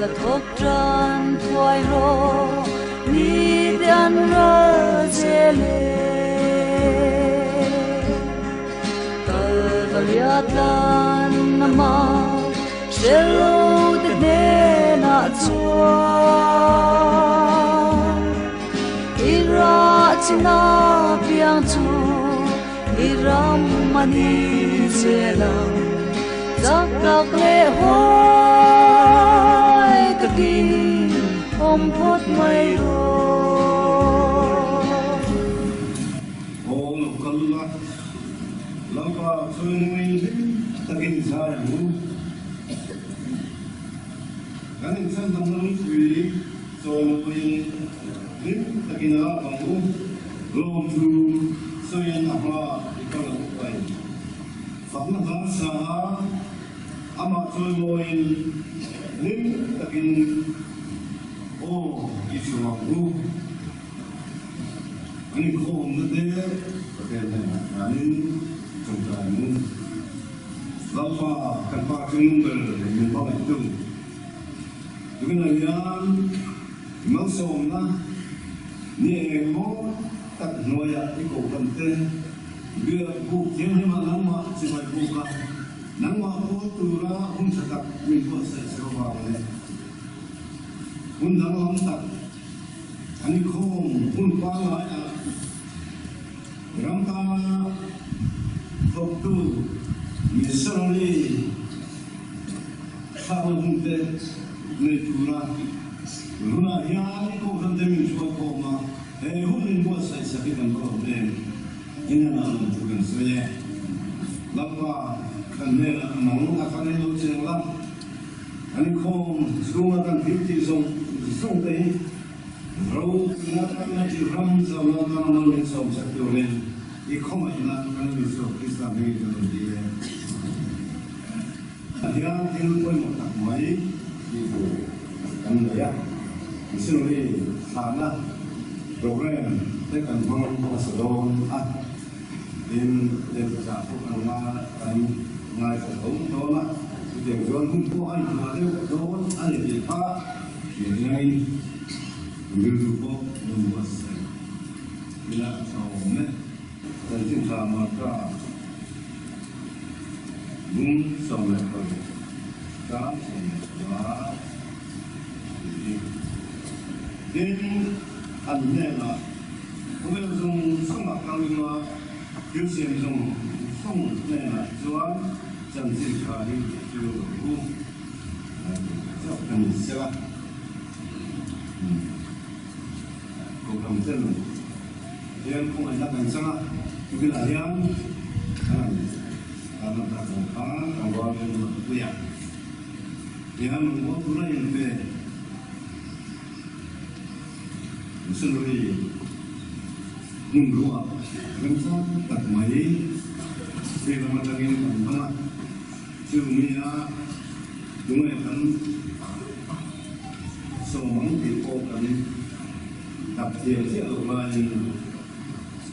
La thawk tan thuai rawh ni te an ral zel e. Kalvaria tlan na ma hrelo te hnenah chuan i rah chin a piang chu i ram a ni zel ang. Chak tak leh huai takin awm phawt mai rawh. Aw lo kal la, Lalpa chawinungin hlim takin zai ang u. Kan inchhandamna lungpui chawinuin hlim takin a lak ang u. Lawmthu sawiin a hma i kal ang u kai. Fakna hla sa a, amah chawimawiin hlim takin aw i chhuah ang u. An inkhawmna te Pathian hnenah tlanin tawngtai ang u. Lalpa kan Pa Chungnung ber min hmangaihtu tunah hian malsawmna ni engemaw tak hnuaiah i kohhran te Biak buk thianghlimah nangmah chibai buk a, nangmah pawl tura hun tha tak min buatsaih che avang leh hun danglam tak an inkhawm hun pangngai ah ram tana thawktu missionary thlakna hun te nei tura hunah hian i kohhran te min hruaikhawm a, he hun min buatsaih sak hi kan va lawm em. Engah lawm chu kan sawi e. Lalpa kan hnenah nang a kan en lo cheng la, kan inkhawm chhunga kan thil tih zawng zawng te hi ro na kan ti ram zau nan tan a mal min sawm chak turin i khawngaihna kan Isua Krista hmingin kan rawn ti e. Hian thil pawimawh tak mai tih tur kan nei a, missionary thlahna program te kan hmang hmasa dawn a, tin lehkha pawh kan kan ngaithla tho dawn a, chutiang chuan hun pawh a inhmuah deuh dawn a ni tih kha hriat hiangin rilru pawh rawn buatsaih ila a tha awm e. Chanchin tha Marka bung 16 chang 15 tih hi. Tin, an hnenah khawvel zawng zawngah kal ila thil siam zawng zawng hnenah chuan chanchin tha hi chu u chauh ka ni sela. Kohhran ten hian khawngaihna kan chang a, tukinah hian kan han tan tak ang khan kan rual hian ruat pui a, hian rawngbâwl tura inpe missionary hmun ruak remchang tak mai phei lam atangin kan hmang a, chumi a tunge kan Sawm ang tih pawh kan dap thiam chiah loh laiin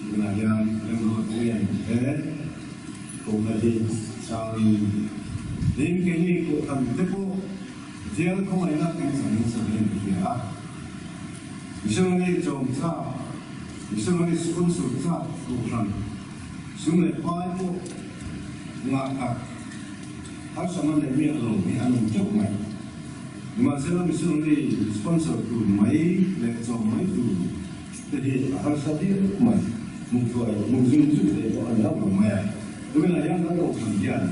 tunah hian remruat ngen he kohna hi changin tin keini kohhran te pawh jail khawngaihna kan chang nasa hle ka hria a. Missionary chawm tlak, missionary sponsor tlak kohhran sum leh pai pawh ngah tak harsatna nei miah lo hi an awm teuh mai. Nimahsela missionary sponsor tur mai leh chawm mai tur te hi a harsa viau mai. Hmuhthuai, hmuh zung zung thei pawh a ni hauh lo mai a. Tunah hian kan kohhran hian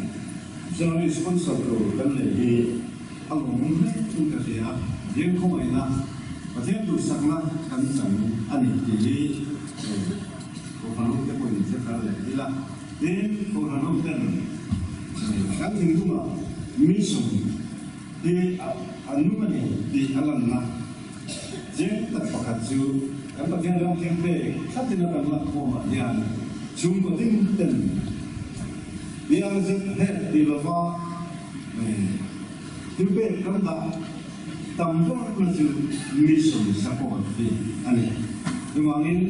missionary sponsor tur kan nei hi a lawmawm hle in ka hria a, Pathian khawngaihna, Pathian duhsakna kan chang a ni tih hi kohhran ho te pawhin hre thar leh ila. Tin, kohhran ho ten kan thinlungah mission Hi a nung a ni tih a lanna chiang tak pakhat chu kan Pathian ram thil pek thlatin a kan lak khawmah hian chhungkaw ding ten bial zet hnek ti lova thil pek kan dah tam berna chu mission support hi a ni. Chuvangin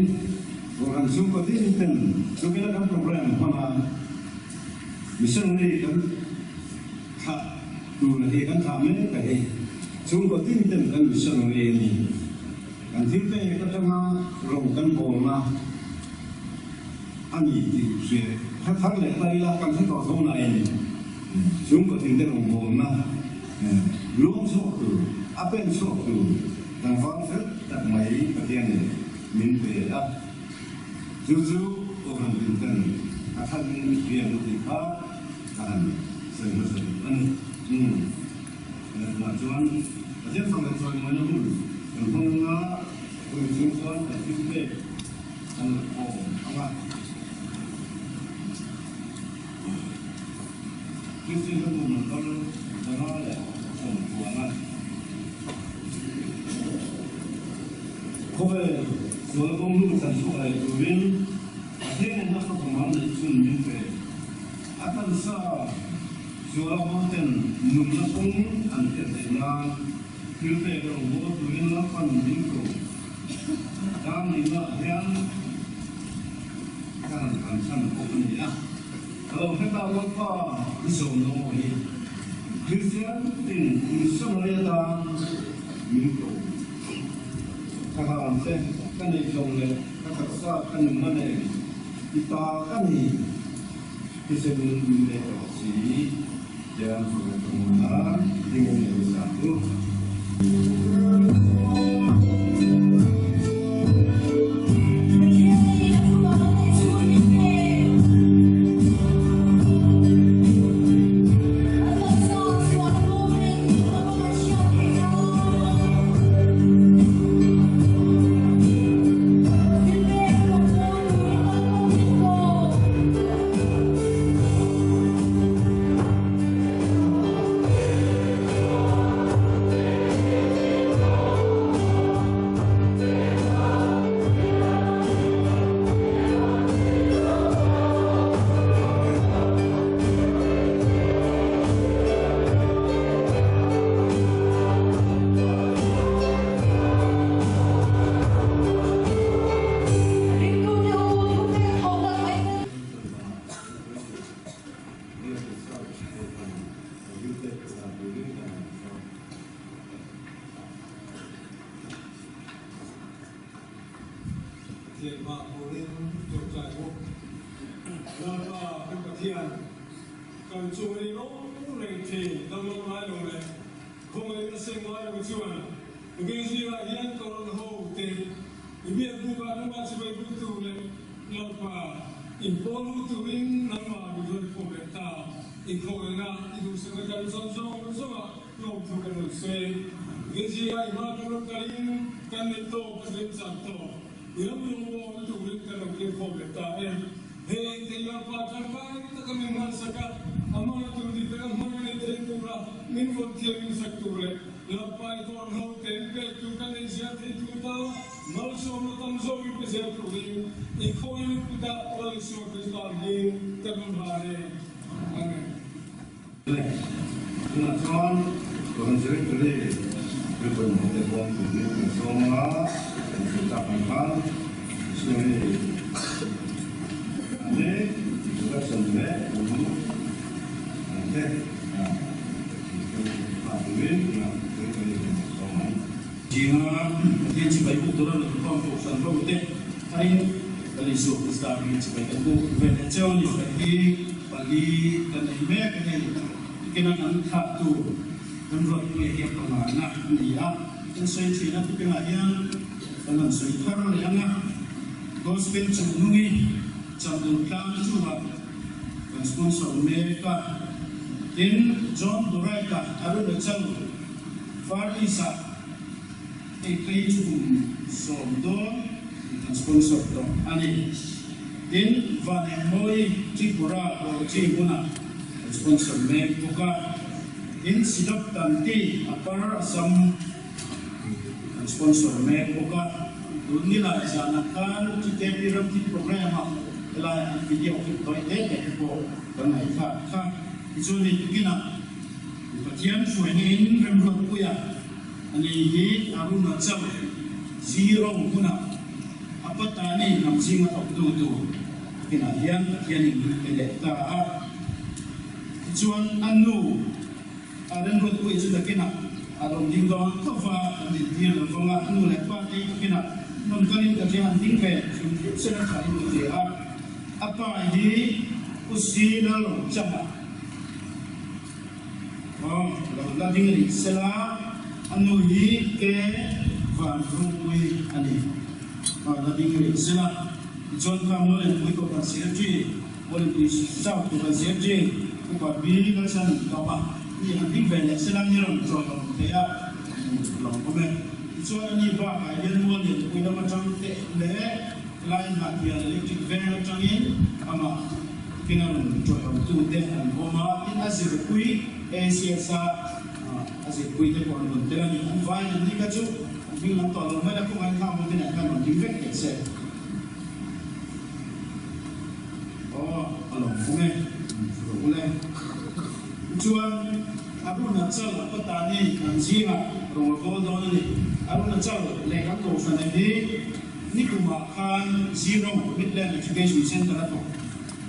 Kohhran chhungkaw ding ten chungina kan program hmanga missionary kan thlah Tuna hi kan thlah mek a hi. Chhungkaw tin ten kan missionary a ni. Kan thil pek atanga rawng kan bawlna a ni tih hria hre thar leh ta ila kan hre tawh tho nain chhungkaw tin te rawng bawlna luang chhuak tur, a pen chhuak tur tlangval fel tak mai Pathianin min pe a. Chu chu Kohhran tin ten a than rian tih kha ka han sawi hmasa duh a ni. Tunah chuan Pathian fang leh chawimawina hun kan hmang anga hun chhung chuan kan thil pek kan la khawm ang a. Kristian kan hmu number 590 a. Khawvel sual kawng lu chan chhuak leh turin Pathianin a fapa mal neih chhun min pe. A taksa suala hmangten nunna kawng an hriat theih nan thil pek a rawn bawl turin Lalpan min ko. Tlang nihnaah hian ka han kan chhan pawh a ni a. Ka lo hre ta Lalpa i sawm lo maw hi? Kristian tin missionary atan min ko. Ka hlan che, ka neihhlawm leh ka taksa ka nunna nen i ta ka ni. Thisen min leh tawh si hian hruai ka hmu a, ding in lo sa chu. Thianmah turin tawngtai bawk. Lalpa kan Pathian, kan chung a ni reng reng thin, damlo ngai lo leh khawngaihna seng ngai lo chuan Tukin zingah hian ka rawn ho te i biak bukah nangmah chibai buk tur leh Lalpa inpawl hu turin nangmah min rawn khawm leh ta. I khawngaihna i duhsakna kan zawn zawng zawngah lawmthu kan rawn sawi. Tukin zingah i hma kan rawn kalin kan neih tawk kan remchang tawk i ram lawmawm turin kan rawn kir khawm leh ta e. Heng te Lalpa tangkai taka min hmansak a, a hmanga tur dik taka hmang a nei thei tura min vawn thiam min sak tur leh Lalpa i tawn ho ten pek tur kan ei zel thei tur ta malsawmna tam zawk in pe zel turin i khawiin kutah Lal Isua Krista hi ka rawn hlan e. Amen. Tunah chuan Kohhran Secretary Rev. Hmete Bawm turin kan sawm a, kan sawi tak ang khan Missionary ane introduction leh an te Zinga Pathian chibai buk tura rawn khawm kohhran ho te tharin Lal Isua Krista hmingin chibai kan buk ve leh cheu a ni. Hi pali kan ei mek a ni. Tikina kan thlah tur kan ruat nge hi a pangana a ni a. Kan sawi thin a, tikengah hian kan rawn sawi thar leh ang a. Gospel chungnungi Chamdul tlang chungah kan sponsor mek a. Tin, John Duraita Arunachal Far East-ah hei phei chu kum 10 dawn kan sponsor tawh a ni. Tin, Vanengmawi Tripura Bawlchi hmunah kan sponsor mek bawk a. Tin, Sidap Tanti Upper Assam kan sponsor mek bawk a. Tun nilai zanah khan TKP Ramthim Programme-ah helai an video clip tawi te te te pawh kan ngaihthlak kha. Tichuan hei tukinah Pathian hruaina-in Remruatpuia a nei hi Arunachal Ziro hmunah a Patani hnam zinga thawktu tur tukinah hian Pathianin min pe leh ta a. Tichuan a nu a Remruatpuia chu nakinah. A rawn ding dawn tho va, kan din tir lo vang a, nu leh pa te takin a rawn kalin ka hria, an ding ve hrim hrim sen a thain ka hria a. A pa hi Pu Si Lalrochama aw lo la ding rih sela, a nu hi Ke Vanrungpui a ni. Aw la ding rih sela, tichuan kha Mualenpui Kohhran Secretary, Mualenpui South Kohhran Secretary Upa Bi Lalchhan Kama hi an ding ve leh sela ni rawn chawi awm thei a, lawm awm e. Tichuan ani bakah hian Mualenpui lam atang teh leh Lai hnah pian electric veng atangin amah kina rawn tawihawmtute an awm a, tin a zirpui ACS a a zirpui te pawh an rawn tel a ni. An vaiin an ni kha chu an hming lam tawh lo mai la, kawngah in khang ho te nen khan rawn ding vek teh se. Aw a lawm awm e, rawh ule. Tichuan Arunachal a patani an zingah rawn a bawl dawn a ni. Arunachal leh kan kohhran hi Nikumah khan Zero Midland Education Centre a thawk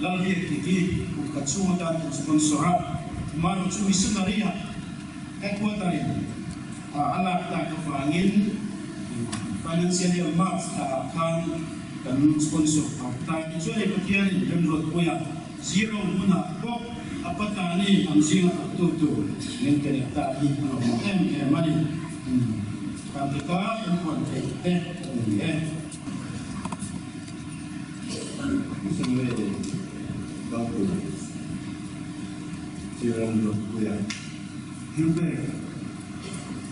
Lalbiak tih hi kum khat chhung atan kan sponsor a, Maro chu missionary-a headquarter-in a lak tak avangin financial year March thlaah khan kan sponsor phah ta. Tichuan hei Pathianin remruatpuia Zero hmunah bawk a patani ang zinga thawktu tur min pe leh ta hi a lawmawm em em a ni. Kan ti ta kan puan theih te a ni e. Missionary Kalpui Chiram Ruatpuia thil pek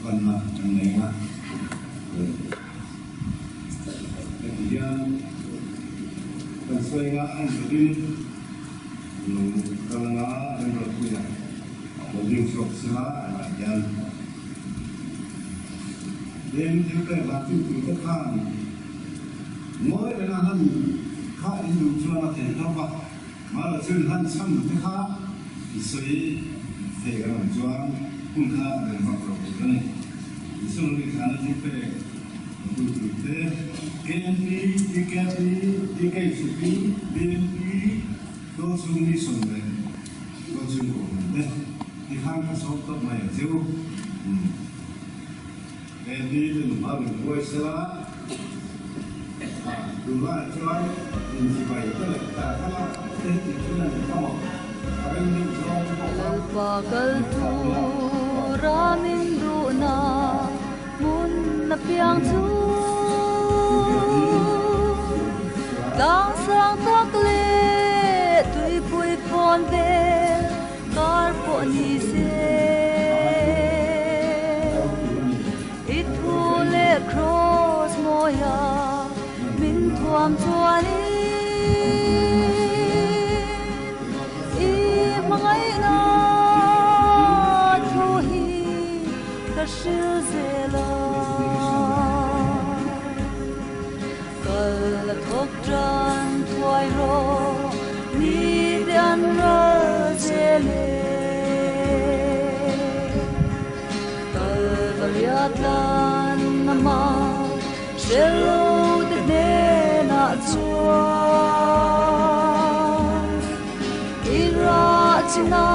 vanna kan nei a, heti hian kan sawi nga an lovin lo kal anga Remruatpuia lo ding chhuak sela enah hian Tin, thil pek lah chu tute khan ngawi renga han kha in duh chuan a thei tawp a, mahla chu in han chhan te kha i sawi thei kan awm chuan hun kha a rem vak lo tur a ni. Missionary khana thil pek tu tute KNP, TKP, TKCP, BNP, Tualchhung Mission leh Tualchhung Kohhran te tikhan ka sawm tawp mai ang che u. He ni te nula min buai sela, tunlaiah chuan inchibai te leh tarhana te hi tih thin a ni kha maw? A rem deuh zawng te pawh kha Lalpa kal min thlak ula. tura min duhna hmun a piang chu Tlang sang tak leh tuipui fawn vel Kar pawh ni se I thu leh kraws mawia min thuam chuanin I hmangaihna thu hi ka hril zel a. Kal a thawk tan thuai rawh ni te an ral zel e. Kalvaria tlan nama hrel lo te hnenah chuan i rah china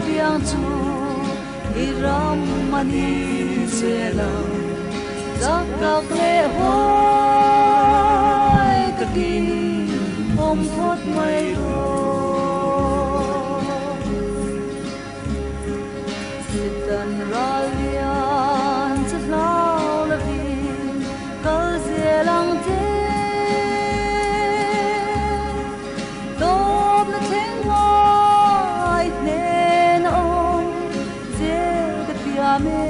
piang chu i ram a ni zel ang. Chak tak leh huai takin awm phawt mai rawh. Sitan ral lian chu hlau lovin kal zel ang che. Tawpna thleng ngai hnen a awm. Zel ka thiam e,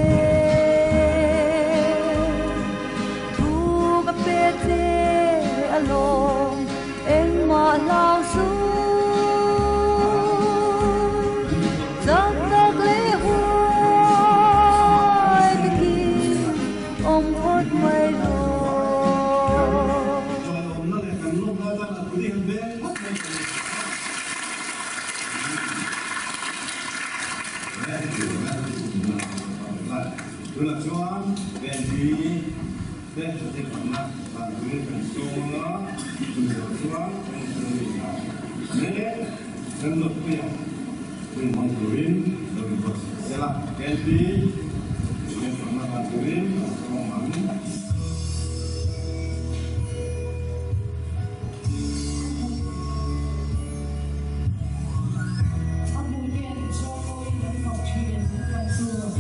thu ka pe che alawm, engmah hlau suh. Chak tak leh huai takin awm phawt mai rawh. Tunah chuan Benji te heti khatna dan turin kan sawm anga, chumi zawh chuan kan insawi a ni. Remlawtpuia hun hmang turin lo inbuatsaih sela. Benji. dan turin a sawm ang. A hmuhten chawimawiin an fak thin kan chu.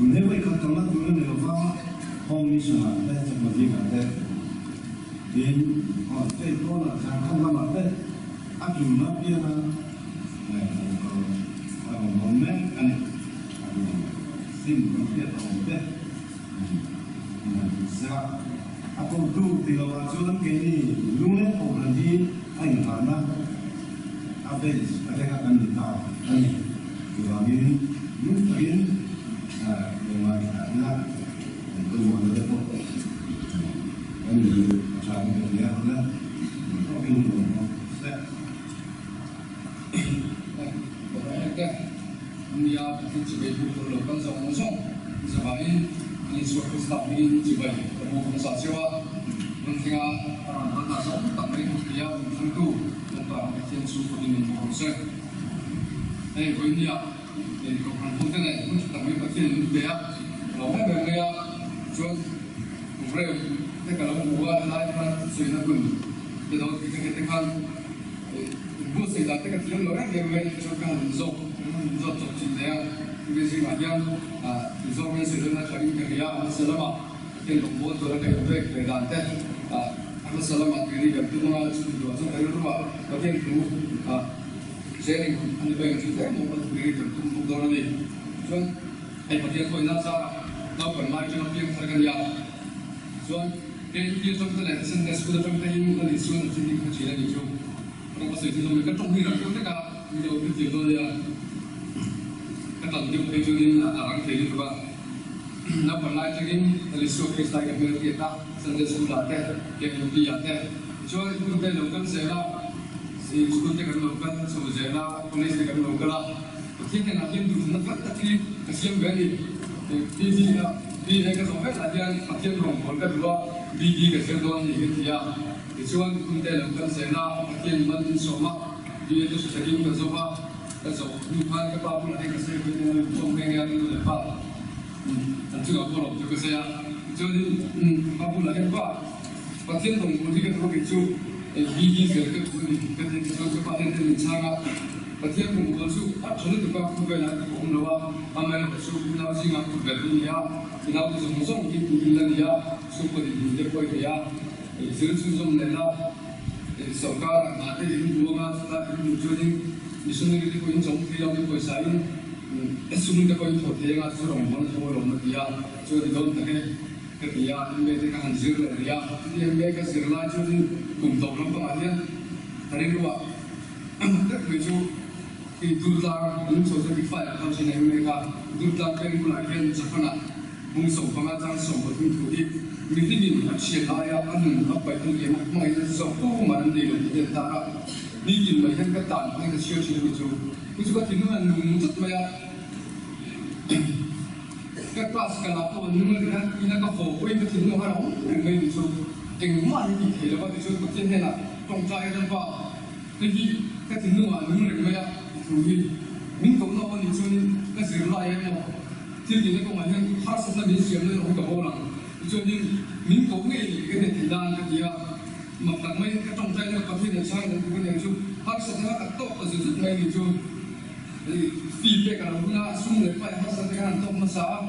Tun he vawikhat kalna tur a ni lova, Home Mission-ah te, Chakma zingah te, tin, state pawnah Jharkhand lamah te a tulna pianga a lo kal a rawn awm mek a ni. Sim kan hriat a awm te an han ti sela. A kotu ti lovah chuan keini Lunglen Kohhran hi a inghahna a base a te kha kan ni ta a ni. Chuvangin nung takin lo ngaithla ila kan pawimawhna te pawh kan zir a tha in ka hria ang a, nung tawkin hun awm bawk se. Kohhran te nia Pathian chibai buk tur lo kal zawng zawng zavaiin an Isua Krista hmingin chibai ka buk hmasa cheu a, hmun thlenga a rawn hawn ta zawng tak mai hmu theia min thlangtu Lalpa Pathian chu ka min bawk rawh se. Hei vawinia Kohhran ho te nen hmun tha tak mai Pathian min pe a, ka lo em em mai a, chuan reu te ka lo hmu a, helai khan sawina hun te lo ti te khan Buatsaih dan te ka thiam lo em em mai chuan ka han inzawk ka han inzawt chawp chin leh a, chumi zingah hian inzawk hian sawi dawn a tha in ka hria a, hmasa lamah Pathian rawngbawl tura ka inpek ve dan te a hmasa lamah tiri kan tum anga chumi duah chuan ka rilruah Pathian thu sharing a ni beng chu tlem awm a tiri kan tum bawk dawn a ni. Chuan hei Pathian pawhin a zarah naupan lai atanga piang thar ka ni a, chuan KMP atang te leh Sunday School atang te in a nih chuan a thil hi ka hre thin a nih chu. Ram a sawi chu zawng in ka tawng hi rak deuh hlek a, mi lo hre thiam dawn nia. Ka tan deuh phei chuan in a rang thei lutuk a. Naupang lai atangin Isua Krista hi ka hmel hriat a, Sunday School ah te, KMP ah te. Tichuan hun te lo kal zel a, school te kan lo kal chho zel a, college te kan lo kal a. Pathian hnenah hian duhthlanna fel tak hi ka siam ve a ni. BD ah BA ka zawh velah hian Pathian rawngbâwl ka duh a, BD ka zir dawn a ni ka ti a. Tichuan hun te lo kal zel a, Pathian man min sawm a, BA te hre takin ka zawh a, ka zawh hnu khan ka pa bulah hian ka sawi ve nen a inkhawm nghe nghe a, ka nu leh pa an chungah pawh lawm chu ka sawi a. Tichuanin ka pa bulah hian, Pa, Pathian rawngbâwl hi ka duh a kei chu BD zir ka duh a ni ka ti. Tichuan ka pa hian thil min chhang a. Pathian rawngbâwl chu a tha lutuk a, khawvelah an awm lo a, amaherawhchu chu unau zingah kut ber i ni a, i naute zawng zawng hi pui in la ni a, chhungkaw dinhmun te pawh i nei a, zir chhunzawm leh la, sorkar ah hna te in duang a, chutah in duh chuanin missionary te pawh in chawm thei lo, in pawisa in sum te pawh in thawh thei anga chu rawngbâwl a thaw alawm a ti a, chuan i dawn tak e ka ti a, MA te ka han zir leh rih a, chuti MA ka zir lai chuanin kum tawp lampangah hian ka rilruah Deuh mai chu i Durtlang lung chho chu Big Fire kha thin a eng kha Durtlang peng bulah hian Japan ah bung 15 chang 13 thu hi mihringin a thian aia a nun a paih a lian a hmangaihna zawk tu man an nei lo tih hi an tar a, nitin mai hian ka tan hmangin ka chhiar thin a ni chu. Chu chu ka thinlung a nung tlat mai a, ka class ka lah pawh an nung a ni hian ina ka haw pawhin ka thinlung a rang reng mai a ni chu. Engmah hi tih theih lova tichuan Pathian hnenah tawngtai a lalpa. Hei hi ka thinlungah a nung reng mai a, i thu hi min ko na aw nih chuanin ka zir lai emaw thil tihna kawngah hian harsatna min siam na erawh hi ka bawl ang. Tichuanin min ko ngei ni ka hriat theih nan ka ti a, mak tak mai ka tawngtai na ka Pathian an chhang dan tur ka nia chu harsatna kha ka tawk ta zut zut mai ni chu. Fee pek a lo hun a, sum leh pai harsatna khan an tawk hmasa a.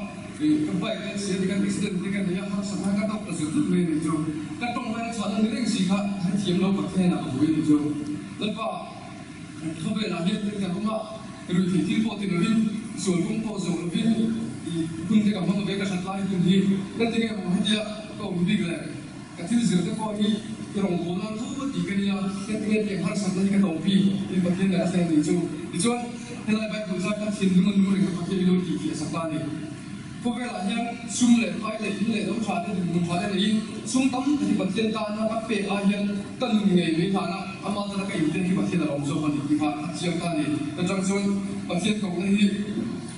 Ka bike a chhia ti khan accident te ka nei a, harsatna ka tawk ta zut zut mai a nih chu. Ka tawng laia chhuahna ni reng si kha hrethiam lo Pathian ah ka vui a nih chu. Lalpa, khawvelah hian thil kan awm a, ruihtheih thil pawh ti lovin, sual kawng pawh zawh lovin i hun te ka hmang ve ka hrat lai hun hi ka ti nge maw hetia ka awm bik le, ka thil zir te pawh hi i rawngbâwl nan thu a tih ka nia, ka ti nge tiang harsatna hi ka tawng pi tin Pathian nen a thleng a nih chu. Tichuan, helai Bible zai kha thinlung a nung reng ka Pathian i lo tih tih a sak ta a ni. Khawvelah hian sum leh pai leh in leh lo tha te dinhmun tha te neiin sum tam tak hi Pathian tana ka pek ai hian ka nun ngei mai hlana ama tana ka inten hi Pathian a lawm zawk a ni tih kha a chiang ta a ni. Ka chang chuan Pathian kohna hi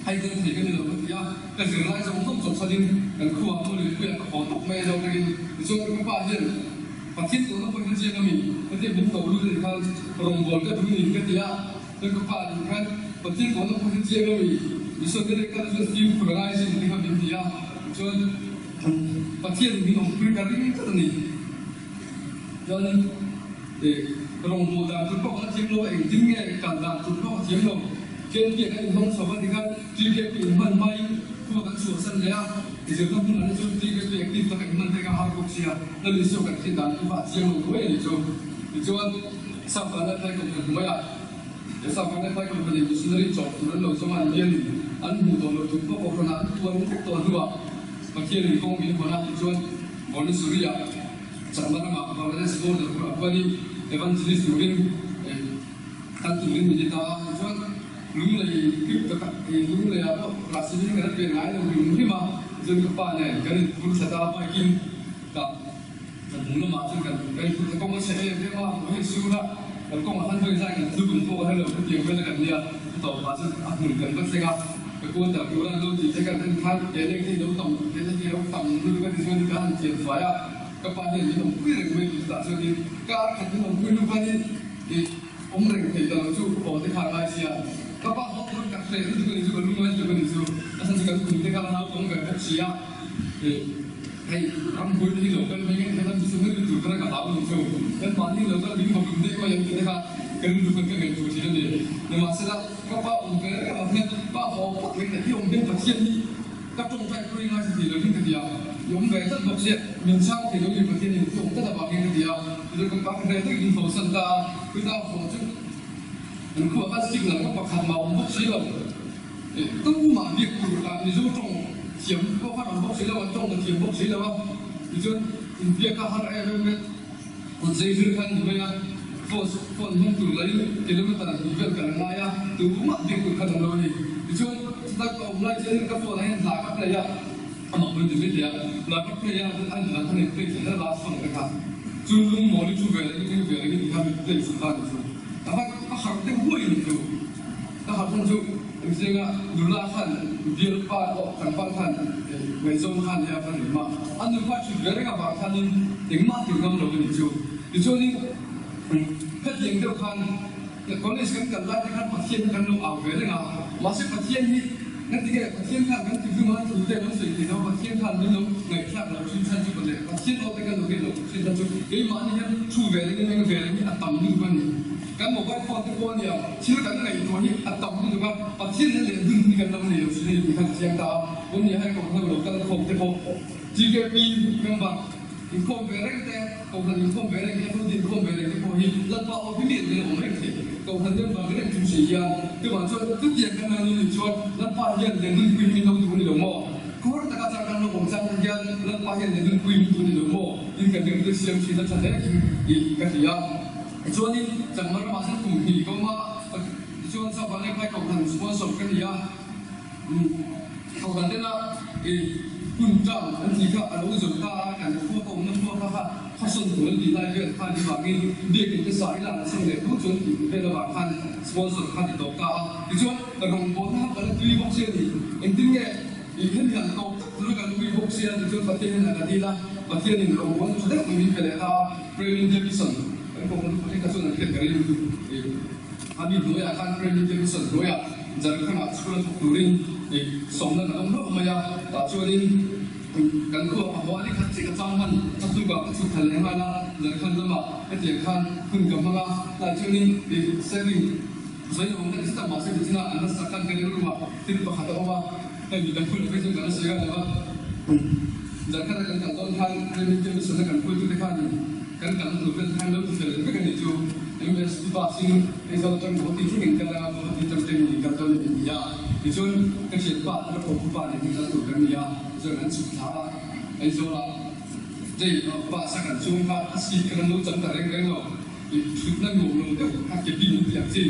hei den thei ka ni lo ka ti a, ka zirlai zawng zawng chawpchhanin kan khuaa hmu leh puiah ka haw tawp mai a zo takin. Tichuan ka pa hian Pathian kohna pawh hi ka chiang a mi? Ka ti a, min ko lut a nih khan rawngbâwl ka duh ni ka ti a. Chuan ka pa nih khan Pathian kohna pawh hi chiang a mi? Isua te leh kal chuan fimkhur a ngai sin tih kha min ti a. Chuan Pathian min awmpui ka ring tlat a ni. Chuanin rawngbâwl dan tur pawh ka la thiam lo a, engtin nge kal dan tur pawh ka thiam lo. KNP ah kan inhmang chho a ti khan TKP inhman hmain. Khua kan chhuahsan leh a, zirna hmunah te chuan TKP active taka inhman te kha har bawk sia, Lal Isua kan thih dan chu a chiang lo duai a nih chu. Tichuan, Sap Vanlalphai Kohhran hnuaiah he Sap Vanlalphai Kohhran in missionary chawp tur an lo zawng a, an bialin an hmuh tawh loh tur pawh Kohhranah an tuar vek tawh hnuah Pathianin kawng min hawn a, tichuan Bhubaneswari-ah Chakma ramah Bangladesh border bulah khuanin evangelist turin kal turin min ti ta a, tichuan Lunglei trip ka tak i Lunglei ah pawh class in kan pen ngai lo hrim hrim a, chuan ka pa nen kan in phur that a, bike in ka kan hmu lamah chuan kan kan in phur that kawng a chhe em em a, ruah hi a sur a, kan kawngah khan vawi zai kan tluk ang pawh ka hre lo, hetiang vel a kan nia, ka tawpah chuan a hmun kan va thleng a, ka quarter tur a an lo tih te kan en khan ke leng te hi lo tam ke leng hi lo tam lutuk a ti chuan ka han thian fai a, ka pa hian min awmpui reng mai tih chutah chuanin kar khat min awmpui hnu khanin ih. Awm reng thei ta lo chu aw te kha a ngai sia. Ka pa ho khan ka hreh lutuk a ni chu, ka lungngai lutuk a ni chu. A chhan chu kan kum te kha la naupang ve bawk si a. Ih hei ramhmui te hi lo kal mai nge helam chu hmel lutuk khan ka hlau a ni chu. Kan mahni lo kal ring bawk daih mai ang tih te kha ka rilru khan ka ngaihtuah thin a ni. Nimahsela ka pa awm ve reng avang hian pa haw phawt mai ka ti awm hian Pathian hi Ka tawngtai pawh i ngaithla thei lo in ka ti a, i awm ve tlat bawk sia, min chhang thei lo ni Pathian in i awm tlat avangin ka ti a, tichuan ka pa ka hreh takin min thlawhsan ta a, chuta haw chu kan khuah khan signal kha pakhat mah awm bawk si lo, tumah biak tur ah Mizo tawng thiam pawh khan awm bawk si lo, an tawng ka thiam bawk si lo a, tichuan inbiak kha har em em e. Kut zei zir khan ni mai a, phone phone hmang tur lahin kilometer hnih vel kan ngai a, tumah biak tur khan awm lo a ni. Tichuan chuta ka awm lai chuanin ka phone ah hian hla ka play a, amah pawhin ti mai thei a, hla ka play a, a hla khan in play thei a last song te kha chu lungmawl i thu ve leh i ring ve leh i ti khan play sak ta a ni chu. Ka va ka harh deuh huai a ni chu. Ka harh chhan chu engtianga nula khan bialpa pawh tlangval khan ngaihzawng khan nia ka rim a, a nupa thut ve reng avang khanin engmah ti ngam lo a ni chu. Tichuanin hetiang deuh khan college kan kal lai te khan Pathian hi kan lo au ve reng a, mahse Pathian hi ngatinge Pathian khan kan ti hlum a, thu te an sawi thei lo, Pathian khan min lo ngaihthlak lo thin chhan chu ka leh Pathian aw te kan lo hriat lo thin chhan chu keimahni hian thu ve rengin eng ve reng hi a tam lutuk a ni. Kan mobile phone te pawh ania thil kan ngaihtuah hi a tam lutuk a, Pathian hian leh hun hi kan lo nei lo thin a ni tih khan chiang ta a, un nia hei kohhran lo kal khawm te pawh TKP member inkhawm ve reng te, kohhran inkhawm ve reng te, hmun inkhawm ve reng te pawh hi Lalpa aw hi mi an awm reng thei, kohhran member reng chung si hian chuvang chuan chutiang kan lo nih chuan Lalpa hian leh hun pui hi min lo duh a ni lo maw? Khawr taka chang kan lo awm chang hian Lalpa hian leh hun pui min duh a ni lo maw? Tin kan ringtu siam thin a tha hle tih ka hria a. Tichuanin Changma ramah chuan kum hnih ka awm a, tichuan Chauhva leh Phai Kohhran sponsor ka ni a, Kohhran tena hun term an tih kha a lo zo ta a, kan khua ka awmna khua kha kha khasawn tur an tih lai vel kha ni vangin biakin te sa ila an sawn leh tho chuan tih vel avang khan sponsor kha ti tawp ta a, tichuan rawngbawlna kha ka la tui bawk sia ni, engtin nge hemi han tawp tak tura kan ui bawk sia tichuan Pathian hian a ka dil a, Pathianin rawngbawlna tha deuh mai min pe leh ta a, Prem Davidson. Kan kohhran upa hi kha chuan an hriat ka ring i a mi hnuaiah khan Prem Davidson hnuaiah Jharkhand-ah school a thawk turin i sawmna kan awm hlauh mai a, tah chuanin kan khua a haw a ni khat chiah ka chang hman a tlukah ka chhuk thla leh nghal a, Jharkhand lamah hetiang khan hun ka hmang a, tah chuanin i saving sawi awm ka ti zet a, mahse tichina an la sak khan ka rilru ah thil pakhat a awm a, hei mi dang hun phei chuan kan la sawi nghal lo va, Jharkhand-a kan kal dawn khan Prem Davidson-a kan hruaitute khanin. Kan kalna tur vel khan lo ti fel vek a nih chu. MSP bus in Aizawl atang Guwahati thleng in kal a, Guwahati atang train in kal dawn a ni ti a. Tichuan ka thianpa te ka kawmpu pa nen hi kal tur kan ni a, tichuan an chhuk thla a, Aizawl ah train bus a kan chuang kha a seat kha kan lo chang ta reng reng lo. I thutna nuam lo deuh kha cabin an tih ang chi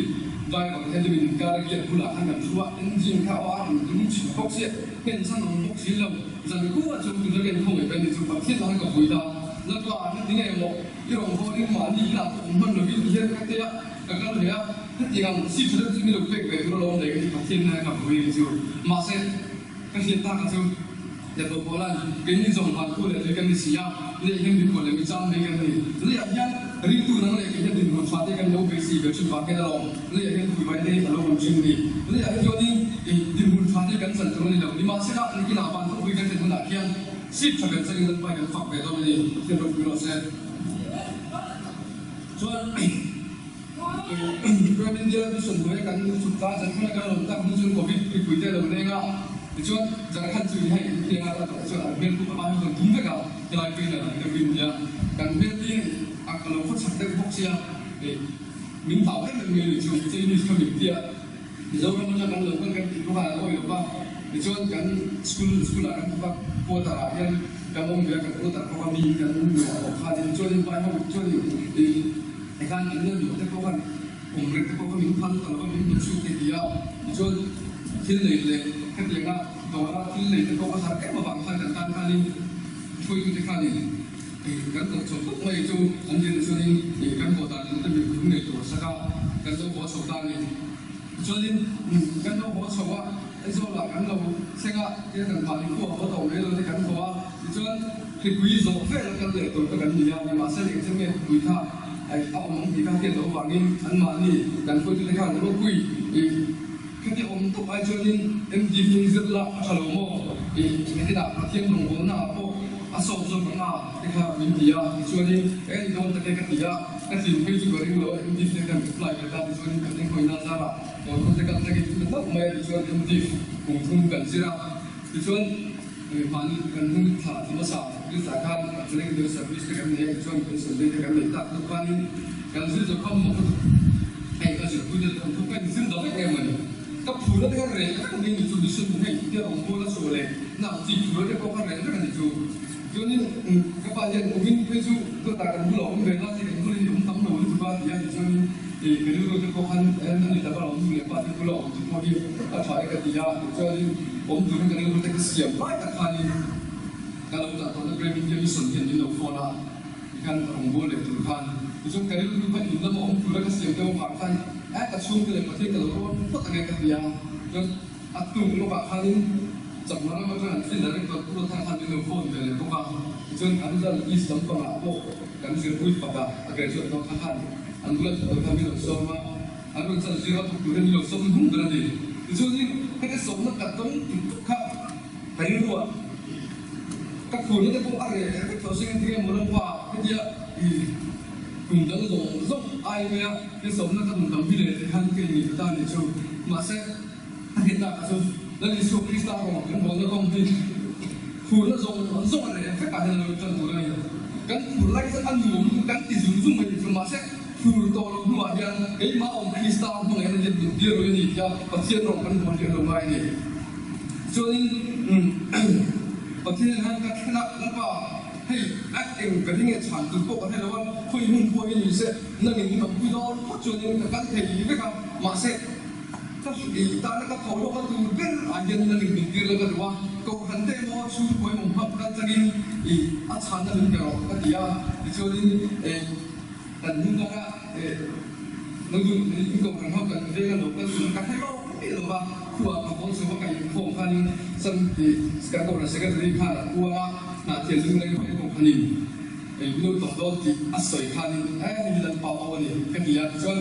driver hian min inkar a gear bulah khan kan thu a, engine kha aw a rawn dum chhin bawk sia, pen chhan awm bawk si lo. Zan kua chuan tuna ka inkhawng ve ni chu Pathian lah ka vui ta. Lalpa ka ti ngei maw? I rawn haw ring mahni inah ka awm hman lovin ti hian ka tia ka kal ve a, hetiang ang si tha deuh chu min lo pek ve tur alawm leh ka ti Pathian ngai ka vui ni chu. Mahse, ka hriat tak a chu Lepawh Pawla'n keini zawng van khu leh tui kan ni si a, leh hian mikhual leh michang mai kan ni. Leiah hian ringtu nang leh kei hian dinhmun tha te kan lo beisei ve thin vang hian alawm leiah hian vui vai te hi a lo awm thin ni. Leiah hi chuanin dinhmun tha te kan chan tur a ni lo. Nimahsela, nikinah van khawpui kan thlen hunah khian seat tha ber changin Lalpai kan fak ve dawn a ni. Pathian ropui rawh se. Chuan Prime India Mission hnuaia kan chhuk ta chan hmuna kan rawn tak hnu chuan Covid mipui te a lo leng a. Tichuan, Jharkhand chu hei India a tawh chuan an hmel pawh a hmai ho chuan tum vek a, helai pawhin an ang deuh in nia. Kan hmel hi a ka lo khaw chak deuh bawk sia, eh min hlau em em mai a nih chu, Chinese kha min tia Mizoram atang kan lo kal kan tih bawk a, an awih lo va. Tichuan kan school school ah kan thawk a, quarter ah hian kan awm ve a, kan quarter bawk a mi kan luah bawk kha tichuan vai ho chuan ih tikhan an la luah te pawh khan Awm reng te pawh kha min phal ta lo va, min hmu chhuk te ti a, tichuan thil nei leh hetianga dawra thil nei te pawh ka harh em avang khan kan tan khanin hruaitute khanin kan kawp chho khawp mai chu an rilru chuanin kan haw dan tur te min lung nei tur sak a, kan lo haw chho ta a ni. Tichuanin kan lo haw chho a, Aizawlah kan lo thleng a, tia kan mahni khua haw tawh mai lo te kan haw a, tichuan hripui zawh vel a kal leh tur kha kan ni a, nimahsela engchen nge hripui kha a awm ang tih kha hriat loh avangin anmahni kan hruaitute khan ropui ih khati awm tawp ai chuanin MD hming zir la a tha lo maw ih nakinah Pathian rawngbawlna ah pawh a sawt zawk ang a te kha min ti a, tichuanin eng ni dawn take ka ti a, ka tlin phei chu ka ring lo a, MD te khan reply ve ta tichuanin kan enkawinak zarah Tawlhrawn te kal takin thu hlauh mai a tichuan MD kum thum kan zir a, tichuan Mahni kan hun thla ti hmasa Krista khan Calendar Service te kan nei a, tichuan kan Sunday te kan nei tak tuk khanin kan zir zo kham mawk lutuk. Hei ka zirpui te thawnthu ka inzir ta vek em a ni. Ka phurna te kha reh vek a ni ni chu mission hei tia rawngbawla chhuah leh na ang chi phurna te pawh kha reh vek a ni chu. Chuanin ka pa hian kumin phei chu dawtah kan bulah awm ve la ti kan bulin i awm tam lo lutuk a ti a, tichuanin ka rilru te pawh khan a ni tak a lo nu leh pa te bula awm te pawh hi a tha e ka ti a, tichuanin awm turin ka rilru te ka siam lai tak khanin ka lo dah tawhna Prem India Mission hian min lo phone a, tikhan rawngbâwl leh tur khan tichuan ka rilru kha in lama awm tura ka siam deuh avang khan a ka chhungte leh Pathian ka lo rawn phawt ang e ka ti a, chuan A tuk lawkah khanin chakma ram atang an thil director Pu Rothar khan min lo phone ve leh bawk a, tichuan an zal East lampangah pawh kan zirpui fak a, a graduate dawn kha khan an bula thawk tur khan min lo sawm a, an rawn chan zir a thawk tur hian min lo sawm hnung ber a ni. Tichuanin heti sawmna ka tawng tuk tuk kha ka rilruah ka phurna te pawh a reh vek tawh sin tinge maw lalpa hetia i kum dang zawng zawng ai maia he sawmna ka tum tam hi leh ti khan ka inngih ta a nih chu. Mahse. A hre tak chu Lal Isua Krista rawng kan bawlna kawng hi phurna zawng zawng a reh vekah hian a lo tan tur a ni. Kan phur lai chuan a nuam lutuk kan ti zung zung mai tih chu mahse phur tawh loh hnuah hian keimah awm Krista hmangaihna hian min tir rui a ni tia Pathian rawng kan bawl hi a lo ngai a ni. Chuanin Pathian hian ka thlen a, Lalpa hei a eng ka ring e chhan tur pawh ka hre lo a, khawi hmun pawh hi ni se nangin min awmpui dawn phawt chuanin ka kal thei vek a, mahse Ka ih tana ka tho lawk a tur ber ah hian in a ring min tir lo ka duh a, Kohhran te emaw chhungkua emaw hmap kal changin ih a chhanna min pe rawh ka ti a, tichuanin eh kan hnung laka eh lo dun in Kohhran ho kan veng a lo kal tur ka hre lawk miah lo va, khuaa ka hawn chho a ka inkhawm khanin sam ih kan Kohhran Secretary khan a kuang a, Hnahthial lung leng veng Kohhranin eh min lo tawp dawn tih a sawi khanin eh hei hi Lalpa aw a ni ka ti a, tichuan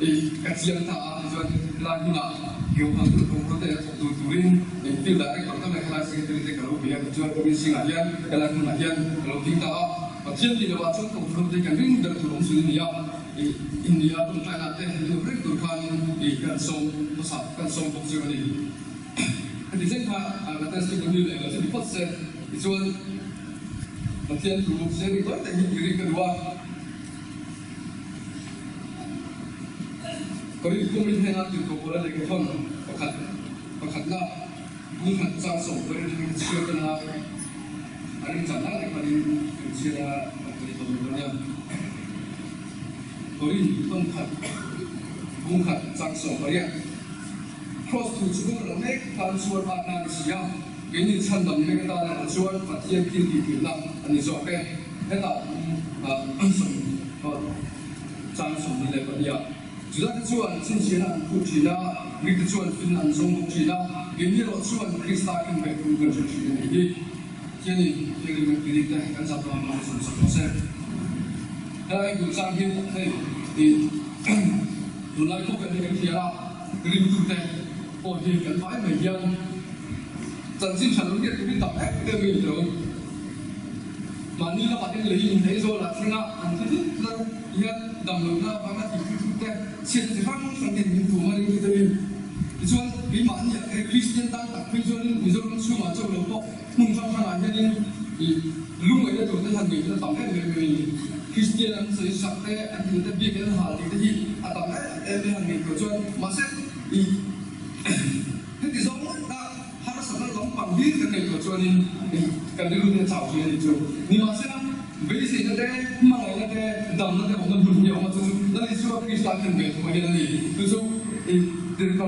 ih ka chiang ta a. Tichuan helai hmunah Johan chu thawmhnaw te a thawk tur turin engtir director te leh helai secretary te ka lo be a, tichuan kumin zingah hian helai hmunah hian ka lo ding ta a, Pathian tih lovah chuan thawmhnaw te kan ring ber tur awm sun a ni a, ih India tawngtaina te min lo ring tur khanin ih kan sawm hmasa kan sawm bawk chu a ni. Heti chen kha ka testimony leh lo chu ni phawt se, tichuan Pathian thu sharing tawi tak hi i ring ka duh a. Korinth kumin hnenah tirhkoh Paula lehkhathawn pakhat pakhatna bung khat chang 18 atangin ka chhiar tan a, a rinchhan lai tak khanin kan chhiar a, kan ni tawh mai dawn nia. Korinth thawn khat bung khat chang 18 Kraws thu chu bawk lo mek tan chuan atna a ni si a, keini chhandam mek atan erawh chuan Pathian thil tihtheihna a ni zawk e. Hetah chang 22 ah Judate chuan chhinchhiahna an phut thin a, Greek-te chuan finna an zawng bawk thin a, keini erawh chuan Krista khenbeh thu kan hre thin a nih hi. Thianin Thianghlim kan tih te kan zah dawn rawng sawn sak rawh se. Helai duh chang hi hei ih tunlai khawvel hi kan hria a, ringtute pawh hi kan vai mai hian chanchin tha lo nge turin tam em em mai lo. Mahni lamah hian lei in ei zawl ah thleng a, an thi thut thut a, hian damlohna avanga thi thut thut te chhiat chi hrang hrang hian min tum a ringtute hi. Tichuan, keimahni ah he Kristian tan tak phei chuanin Mizoram chhungah chauh lo pawh hmun hrang hrangah hianin ih lungngaihna tur te hian ngaihna tam em em mai a ni. Kristian an sawi sak te, an thil te biak in an hal tih te hi a tam em em mai han ngaihtuah chuan mahse ih heti zawng ngawt a harsatna lampang hlir kan ngaihtuah chuanin ih kan rilru te a chau thin a nih chu. Nimahsela, beiseina te, hmangaihna te, damna te awmna hmun hi a awm a, chu chu Lal Isua Krista khan ve thung a hian a ni. Chu chu ih tirhkoh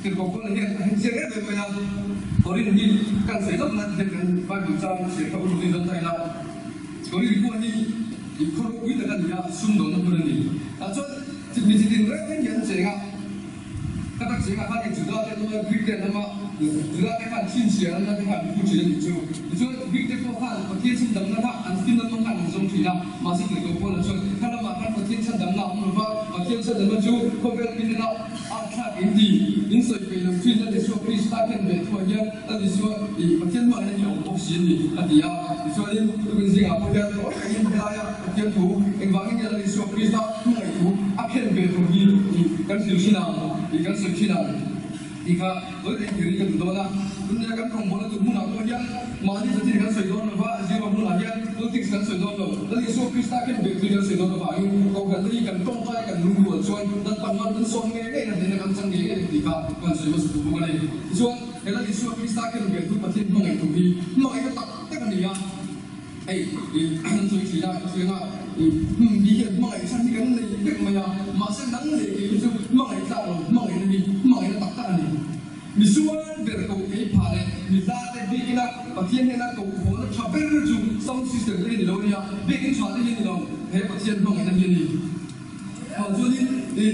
tirhkoh Paula hian a hre chiang em em mai a, Korin hi kan sawi lawk nan hian kan Bible chang chhiar kha uluk in dawn ta ila, Korin khua hi ih khaw ropui tak a ni a, sumdawnna hmun a ni. Tah chuan mi chi tin reng reng hi an cheng a. Ka tak chengah khan hei Juda te hnung a Greek te an awm a, Juda te khan chhinchhiah an na te khan an phu thin a nih chu. Tichuan Greek te pawh khan Pathian chhandamna kha an finna hmang khan an zawng thin a, mahse tirhkoh Paula chuan kha lamah khan Pathian chhandamna a awm lo va, Pathian chhandamna chu khawvel pinena a thlak in ti in sawi peih lo thin a Isua Krista khen ve thuah hian Lal Isua ih Pathian hmangaihna hi a awm bawk si a ni a ti a. Tichuanin tukin zingah pawh hian tawi takin helaia Pathian thu engvangin nge Lal Isua Krista hmangaih thu a khen ve thu hi ih kan hrilh thin ang tih kan sawi thin ang tih kha tawi takin thil hi ka duh dawn a. Tunlai kan rawngbawlna tur hmunah pawh hian mahni chanchin kan sawi dawn lo va, zirlai hmunah hian politics kan sawi dawn lo, Lal Isua Krista khen ve thu hi kan sawi dawn avangin Kohhran te hi kan tawngtai kan lungrual chuan Lalpan man kan sawm ngei ngei na hnena kan chang ngei ngei ang tih kha kan sawi hmasa duh bawk a ni. Tichuan, he Lal Isua Krista khen ve thu Pathian hmangaih thu hi hmangaihna tak tak a ni a. Hei i an sawi thin a, hetiang a i mi hian hmangaih chhan hi kan nei vek mai a, mahse nang leh kei hi chu hmangaih tlak lo, hmangaihna hi hmangaihna tak tak a ni. Misual ber koh ei phah leh mi hla te biakina Pathian hnena koh hawna tha ber chu sound system te hi ni lo a nia, biakin tha te hi a ni lo, he Pathian hmangaihna hi a ni. Chuvang chuanin i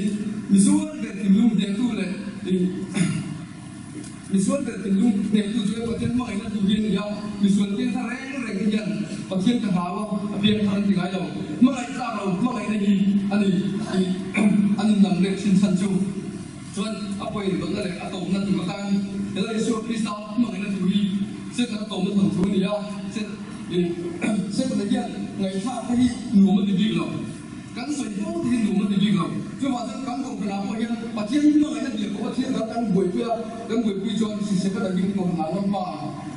misual ber thinlung hnehtu leh i. Misual ber thinlung hnehtu chu Pathian hmangaihna tur hi a ni a, misual piang thar reng reng te hian Pathian ka hlau a, a piang thar an ti ngai lo. Hmangaih tlak lo hmangaihna hi a ni tih an innam leh thin chhan chu. Chuan a pawi dawlhna leh a tawpna tur atan Lal Isua Krista hmangaihna tur hi Setana tawpna thawn thu a ni a, Setana hian ngaihthlak te hi nuam a ti bik lo. Kan sawi fo te hi nuam a ti bik lo. Chuvang chuan kan kohhranah pawh hian Pathian hi hmangaihna biak pawh Pathian dang kan buaipui a, kan buaipui chuan hrisel ka dang hi kan kohhranah ngam pa.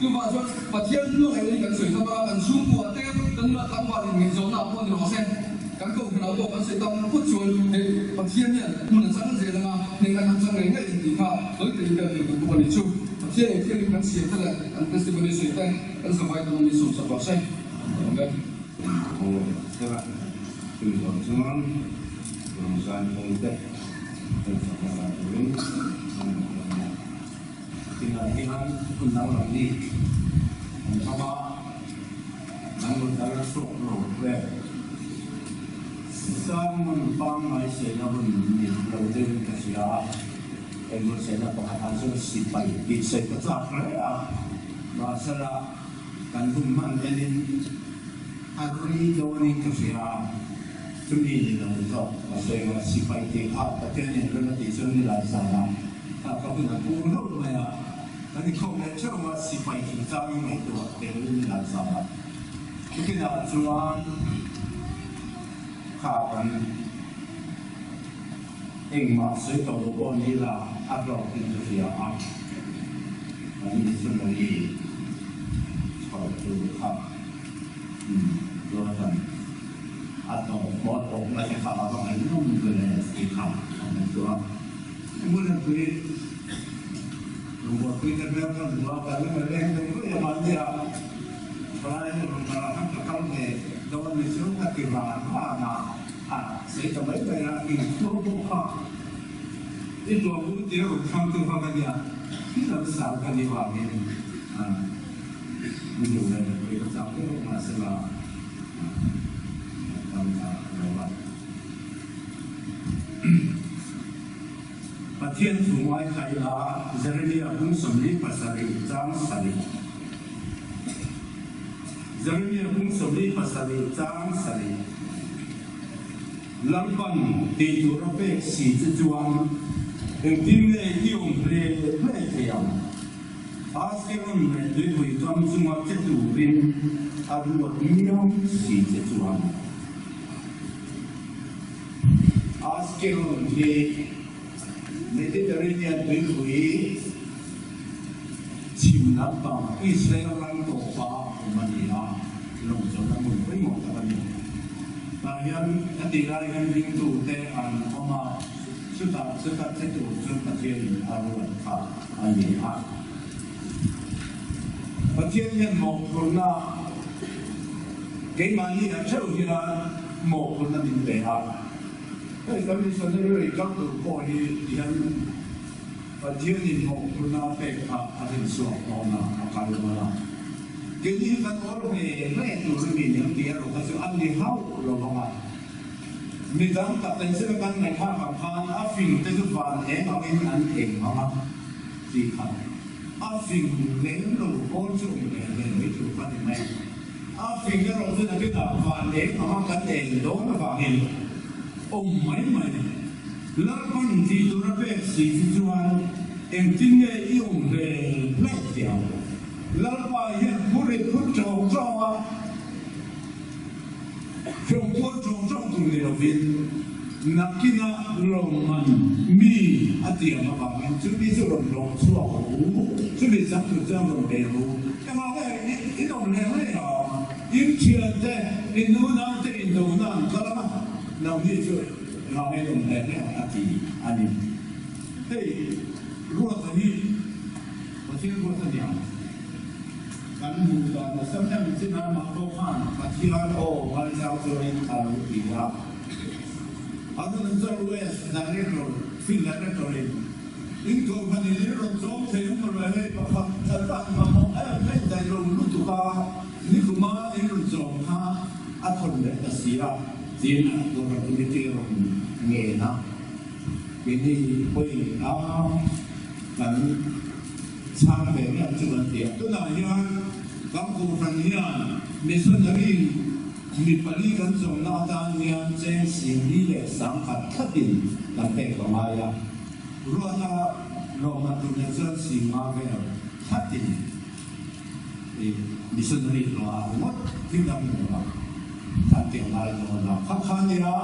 Chuvang chuan Pathian hmangaihna hi kan sawi tam a, kan chhungkua te, kan nula tlangval inngaihzawnna ah pawh ni rawh se, kan kohhranah pawh kan sawi tam phawt chuan hei Pathian hian hmun a chang zel anga hnehna kan chang ngei ngei ang tih kha sawi theihin kan rin duh bawk a ni. Chu Pathian eng thil kan siam te leh kan testimony sawi te kan zavai tan a ni sawmsak rawh se. Amen. Chumi zawh chuan Rawngzai Pawlte kan sakna lai turin an rawn kal a. Tinah hian hun danglam ni an hmang a, an rawn dal chhuak lo vel. Sermon pangngai saina hun ni lo deuhin ka hria a, engmaw saina pakhatah chuan sipai tih sawi ka chak hle a, mahsela kan hun hman enin A rei dawnin ka hria a, chumi ni lo zawk ka sawi a, sipai tih kha Pathianin rem a tih chuan nilai zanah kha ka hun a pur hlauh mai a, kan inkhawm leh theuh a, sipai chungchangin ngaihtuah tel nilai zanah chutinah chuan kha kan engmah sawi tawh lo pawh ni la a hlawkin ka hria a, kan missionary chho tur kha. Jordan a tawp pawh a tawp mai kha a va ngaihnawm ve le tih kha a ngaihtuah a. Hmunpui Lungbuarpui te hmel ka hmu a, ka lung a leng deuh ruih a mahnia thalai ho rawn kal ah khan ka kal ve dawn ni chu ka ti ran ran a, a sawi ta mai mai a, inkhua pawh kha i tuahbu tia rawn thlangtu kha ka nia, thil an sal ka nih vangin Min duh leh mipui ka chak viau mahsela kan ta lo a. Pathian thu ngaithla ila Jeremia bung 47 chang sarih Jeremia bung 47 chang sarih Lalpan tih tur a pek si che chuan engtin nge i awm hle hle thei ang? Askelon leh tuipui kam chunga che turin a ruat miau si che chuan Askelon hi Mediterranean tuipui chhim lampang Israel ram tawpa awm a ni a, lawng chawlhna hmun pawimawh tak a ni. Tah hian a tih lai hian ringtute an awm a, chutah chuta che tur chuan Pathianin a ruat kha a ni a. Pathian hian mawhphurhna keimahni ah theuh hian mawhphurhna min pe a. Hei kan missionary kal tur pawh hi tihian Pathianin mawhphurhna a pek kha a rinchhuak dawn a, a kal dawn a. Keini hi kan awl ve ve tur a ni ang tih erawh kha chu a ni hauh lo vang a. Mi dang tak ten sela kan ngaihthlak ang khan a fing te chu van eng angin an eng ang a tih kha a fing lem lo pawl chu awm ve ve mai tur kha a ni mai. A fing erawh chu nakinah van eng anga kan eng dawn avangin awm mai mai. Lalpan tih tura pek si chu chuan engtin nge i awm hle hlauh thiam? Lalpa hian phur i phur ṭawng ṭawng a, hlawm kual ṭawng ṭawng tur ni lovin nakinah lawmman mi a tiam avangin chumi chu rawn hlawh chhuak ru, chumi chang tur chuan rawn bei ru. Engah nge in awm hle hle a, in thiante, in unaute indona an kal ang a, nangni chu engah nge in awm hle hle ang a ti a ni. Hei Ruata hi Pathian ruat a ni ang. Kan hmuh dan a sam em chin a mah pawh khan Pathian aw ngaithlang chuanin a lo ti a. A rawn char West Director, Field Director in in kohhran in in rawn zawm thei ang mawle hei pakhat khat a an mamawh em em daih lo lutuk a, nikuma in rawn zawm kha a thawn leh ta si a tiin a kohhran committee a rawn ngen a. Keini pawhin a kan chhang ve nge ang chu kan ti a. Tunah hian kan kohhran hian missionary mi pali kan zawmna atan hian cheng singli leh sangkhat thlatin kan pek a ngai a. Ruata lawmman tur nen chuan singa vel thlatin missionary hlawh ah ringawt thil dang ni lo ah kan ti a ngai dawn a. Kha kha nia.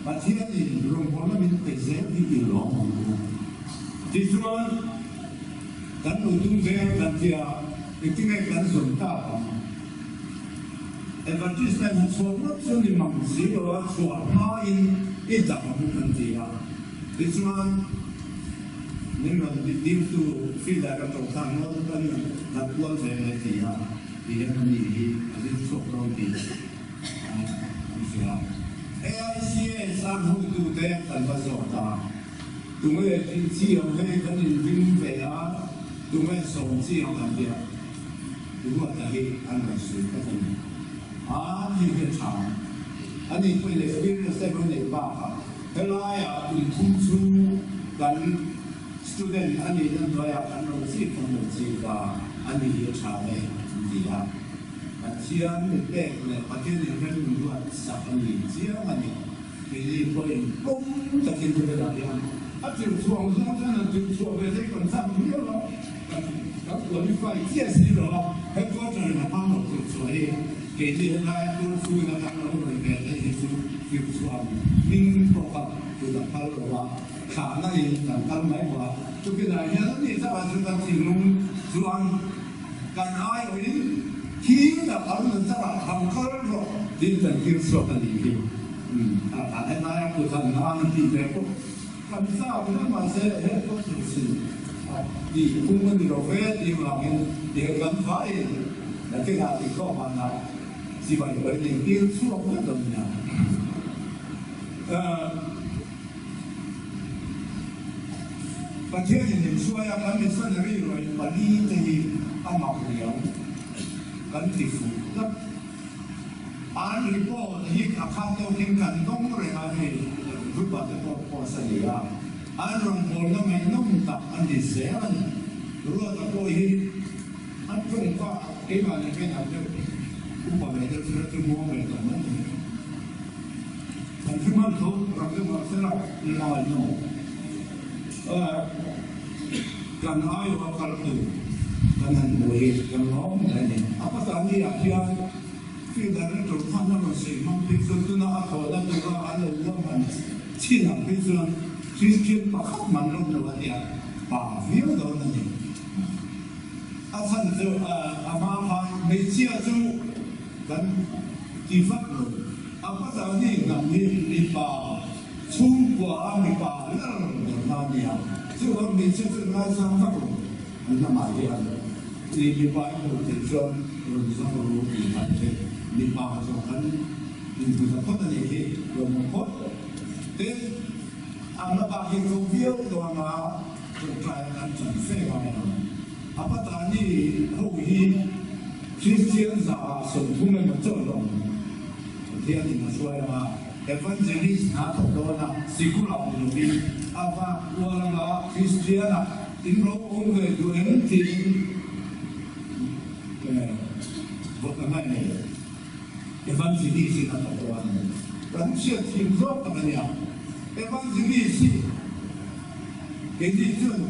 Pathianin rawngbawlna min pe zel hi i lawm ang u. Tichuan, kan lo tum ve ang kan tia, engtinge kan zawm tak ang? Advertisement han chhuah ngawt chu ni mang si lo a, chhuah hmain i dang ang u kan ti a. Tichuan, min rawn diltu Fielder ka tawh khan ngawt kan kan kual ve mai ti a, ti hian ani hi a zir chhuak dawn tih. AICA sang hotute kan va zawt a, tunge tih chi ang hei kan inring ve a, tunge sawm chi ang kan tia, Ruata hi an rawn sawi tlat a ni. A hei hi a tha ang. Ani pawhin experience te kan neih bakah helaiah kum thum chhung kan student a nihna hnuaiah kan rawn chik kan rawn chik a, ani hi a tha e an ti a. Pathian mi pek leh Pathian inrem min ruat sak a ni chiang a ni. Keini pawhin pawm takin khawvelah hian a tirchhuah ang zawng chuan an tirchhuah ve thei kan chak viau a, kan qualify chiah si lo a, headquarter in a hmang lo tirchhuah hi keini helai tualchhungin a kan lo rawn ve thei hi chu tirchhuah ang hming pawh kha kut a phal lo a, thlahna in kan kal mai bawk a. Chukinah hian a ni chakah chuan kan thinlung chuan Kan aiawhin thil tak an nun takah han kal rawh tiin kan thil chhuak a nih hi. A helaia kut han nan a tih ve pawh kan chak hle mahse headquarter sin tih phung a ni lo ve tih vangin tiang kan vaiin nakinah tih khawm hanah chibai bai ning tir chhuak vek a nia. Pathianin min hruai a, kan missionary rawi pali te hi a mak riau kan ti fuh tlat. An report hi a khat tawkin kan dawng reng a, hei group ah te pawh post a ni a, an rawngbawlna ngaihnawm tak a ni zel a ni. Ruata pawh hi a tawngka keimah leh keimah deuh upa ve deuh chu chu muang ve tawh mai a ni. Kan hre hman tho ram deuh ah sela lai no kan aiawh a kal tur kan han hmu hi kan lawm hle a ni. A pasal ni ah hian field director khan a rawn sawi hmang phei chuan tuna a thawhna tura an lo ruahman chin ang phei chuan. Kristian pakhat man rawm lo a tia pa viau dawn a ni. A chhan chu a hma khan hmeichhia chu kan ti vak lo. A patani hnam hi mipa chhungkua a mipa lar ber na a nia. Chuvang hmeichhia chu ngaisang vak lo an lamah hian i mipa i hmuh theih chuan rawn zam ru tih khan che mipa chuan kan inhmu ta phawt a nih hi lawmawm phawt. Tin, an lakah hi ko viau dawn a, tawngtai an chan fe ngai lo. A patani ho hi Kristian zahah 30 emaw chauh lo Pathian in a hruai ang a, Evangelist hna thawk dawn a, sikul ah ni lovin a vak kual ang a, Kristian ah in lo awm ve duh em tiin vawt a ngai nei. Evangelist in a thawk dawn a ni. Kan hriat thiam zawk tak a nia. Evangelist hi keini chuan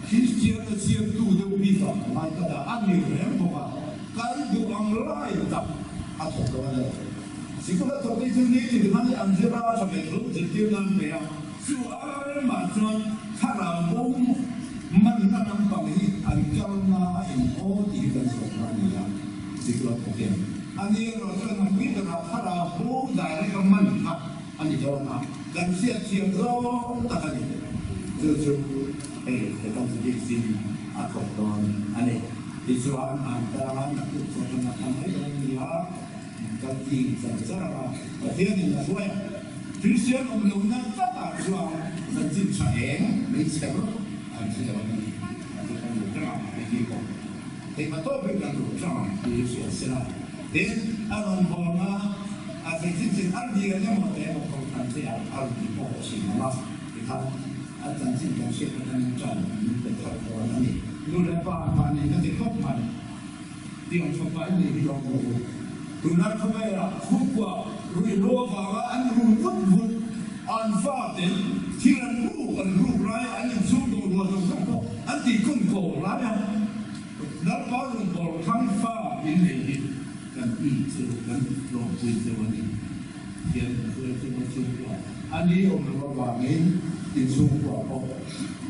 Kristian a siamtu deuh bik ah ka ngai tlat a, a ni reng bawk a, kal duh ang lai tak a thawk dawn a ni. Sikul a thawk te chu ni tin khan an zir a, tha ve tho zirtir nan pe a, chu ai mah chuan thlarau bo manna lampang hi an kalna a in aw tih hi kan zawh kha a ni a, sikul a thawk hian. A ni erawh chuan a pui berah thlarau bo direct a man kha a ni dawn a, kan hriat thiam zawng tak a ni. Chu chu hei Evangelist in a thawk dawn a ni. Tichuan an tanga naktuk chu kan la tham mai dawn a ni a, kan ti char char ang a, Pathianin a hruai ang. Kristian awm lohna takah chuan chanchin tha eng hmeichhe rawh an hre dawn a ni. A ti kan duh tlang ang hei hi pawh theihma tawpin kan duh tlang ang tih hi hria sela. Tin, a rawn bawlna a thei chin chin a lian emaw te emaw kawng khan te ah a rawn ti pawh thin ang a, tikhan an chanchin kan hriat atangin tan min pe thar dawn a ni. Nu leh pa an nei ka ti khawp mai. Tiang fapa in nei hi lawm rawh u. Tunlai khawvelah chhungkua ruihhlo avanga an run vut vut, an faten thil an ruk an ruk lai, an inchhung dawh rual zawng zawng pawh an tih kun ko lai a, Lalpa rawn bawr thang fa in nei hi kan i chu kan tlawmpui deuh a ni. Thian kan hruai chu a chhungkua a ni awm lo avangin inchhungkua pawh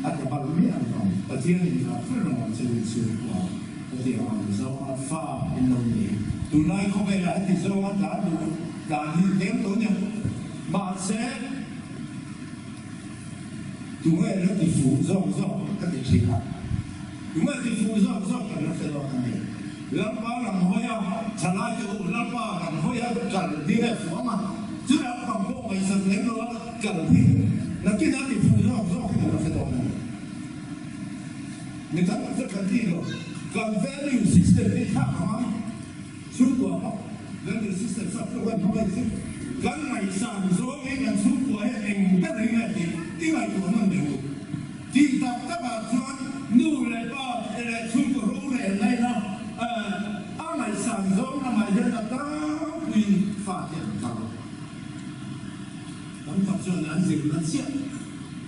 a tla bal miah lo. Pathian in zah fer lo ang che u inchhungkua ka ti ang zawnga fa in lo ni. Tunlai khawvelah heti zawnga tlan duh tlan hi tlem tawh nia. Mahse tunge la ti fuh zawk zawk ka ti thin a. Tunge ti fuh zawk zawk kan la hre dawn a ni. Lalpa lam hawi a, thalai te u Lalpa lam hawi a kal hi nge fuh ang a, chulai pang pawh ngaihsak lem lo a kal hi nakin a ti fuh zawk zawk hi kan la hre dawn a ni. Mi tam tak chu kan ti lo, kan value system hi thlak ang a, chhungkua pawh value system sap chu kan hmang aih chu kan ngaihsan zawngin kan chhungkua hian eng ber hi nge tih i ngaihtuah nawn deuh u. Tih tak takah chuan nu leh pa leh chhungkaw rorel laina a ngaihsan zawng lamah hian a tlangpuiin fate an kal. Tam tak chuan an zirna chiah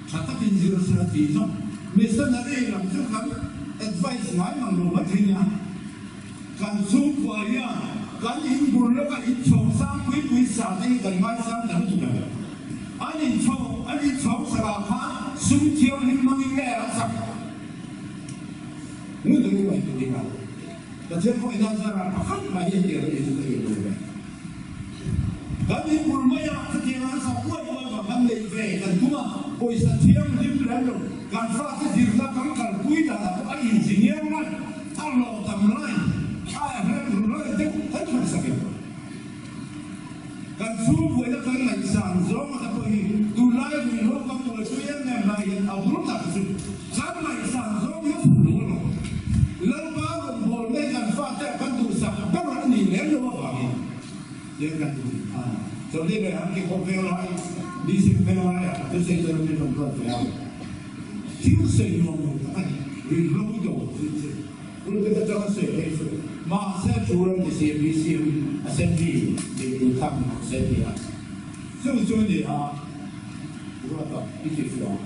tha takin zir se a tih zawk. Missionary lam chu kan advice ngai mang lo mai thin a. Kan chhungkua hian kan inbul lawka inchhawng sang pui pui sa te hi kan ngaisang ta lutuk lo. An inchhawng an inchhawng sakah khan sum thianghlim hmangin nge an sak? Ngun takin ngaihtuah ding a, Pathian khawngaihna zarah pakhat mah hi hetiang a nih chu ka rin lo ve. Kan inbul maia khatiang an sak uai uai vang kan neih ve kan tum a, pawisa thianghlim lem lo kan fate zirna kan kalpui danah pawh a engineer lai, a hlawh tam lai, a hrem ru lai deuh kan hmansak em? Kan chhungkuaina kan ngaihsan zawng ata pawh hi tunlai ruihhlo kan buaipui em em lai hian a bul tak chu kan ngaihsan zawng hi a fuh lo alawm. Lalpa rawn bawl mai kan fate ah kan duhsak ber a nih lem lo avangin tia kan duh a. Chawlhni leh han ki khawp veng lai, Bishop veng laiah thusei chu min rawn ruat ve a. Thil sawi nuam lo tak a ni, ruihhlo do thil chu. Pulpit atanga sawi phei chu mahse thu ram ni si BCM Assembly neih tur kha min rawn sawi thei a, chu chu a ni a, Ruata i ti fuh ang.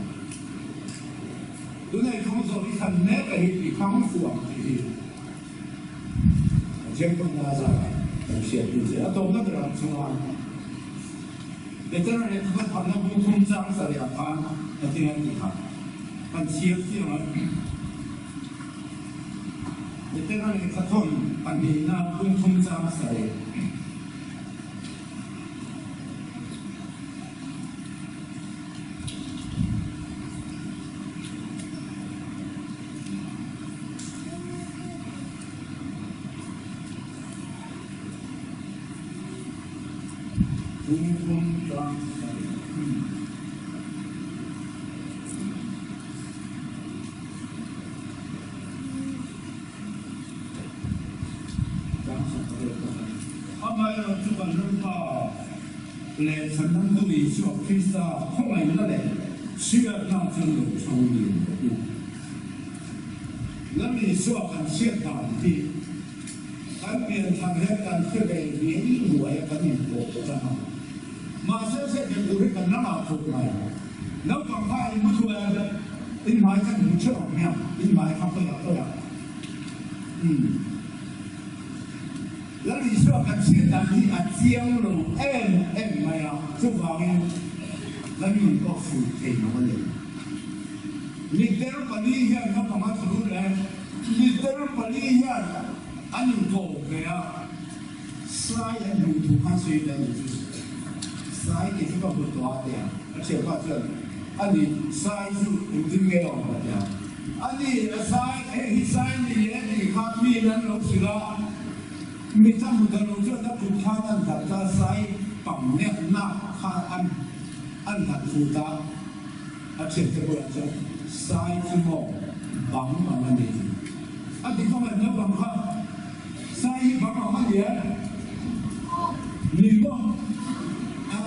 Tunah i thang zawh i thlan mek a hi i thang fuh ang tih hi Pathian pawnna zarah kan hriat tur che a tawpna berah chuan. Petera lehkha tharna bung thum chang sarih ah khan a ti a ti kha kan chhiar chiang a. Petera lehkha thawn pahnihna bung thum chang sarih. Bung thum chang sarih. Amaherawhchu kan Lalpa leh Chhandamtu Isua Krista khawngaihna leh hriatna chuan lo chhang lian rawh u. Lal Isua kan hriat dan hi kan pianthar hian kan hre ve riai ruai a kan inpawh tan a. Mahse hriat tur hi kan la ngah khawp mai. Naupang kha in hmu thuai a, in hmai khan hmu theuh ang hmiang, in hmai kha khawiah khawiah. Umm. Lal Isua kan hriat dan hi a chiang lo em em mai a, chuvangin kan nun pawh fuh thei lo a ni. Mitter pali hian naupang a thu leh mitter pali hian an inkawm ve a. Sai an hmuh thu khan sawi ve a nih chu. Sai tih chu ka hmu tawh a tia. A thianpa chuan, A ni, sai chu engtin nge a awm a tia. A ni, a sai, hei hi sai ni e tih kha miin an lo hrilh a. Mi ta hmu ta lo chuan a kut khan an hlat ta, sai pang nek nak kha an an hlat fu ta. A thiante bulah chuan, Sai chu maw bang ang a ni. A ti kawng an naupang kha. Sai hi bang ang a ni e. Ni maw? A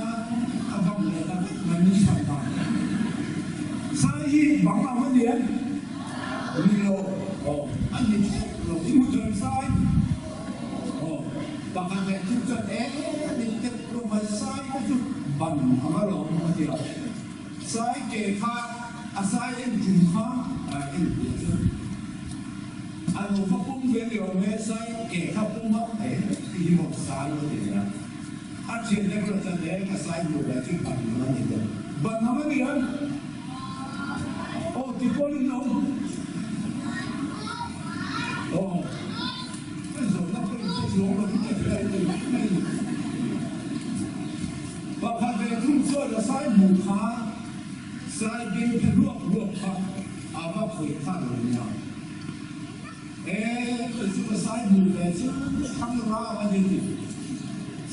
a bang leh ta vek mai min chhan ta. Sai hi bang ang a ni e. Ni lo. Aw, a ni thlek lo. I hmu chuan sai. Aw, pakhat leh thil chuan e min tep lo mai sai te chu ban ang a lawm a ti a. Sai ke kha a sai en tum kha a en piah chuan a lo va pum ve ni awm e, sai ke kha pum a e ti hi maw sai a ti leh a. A thian te bulah chuan e ka sai hmuh ve chu ban lam a ni tawh. Ban lam a ni em? Aw ti pawhin a awm. Aw ka zawhna pawh in hre chuang lo hi ka ti a ti mai mai a ni. Pakhat ve thung chuan a sai hmuh kha sai beng phe ruak ruak kha a va khawih kha lo nia. E, kei chu ka sai hmuh ve chu thang rau a ni ti.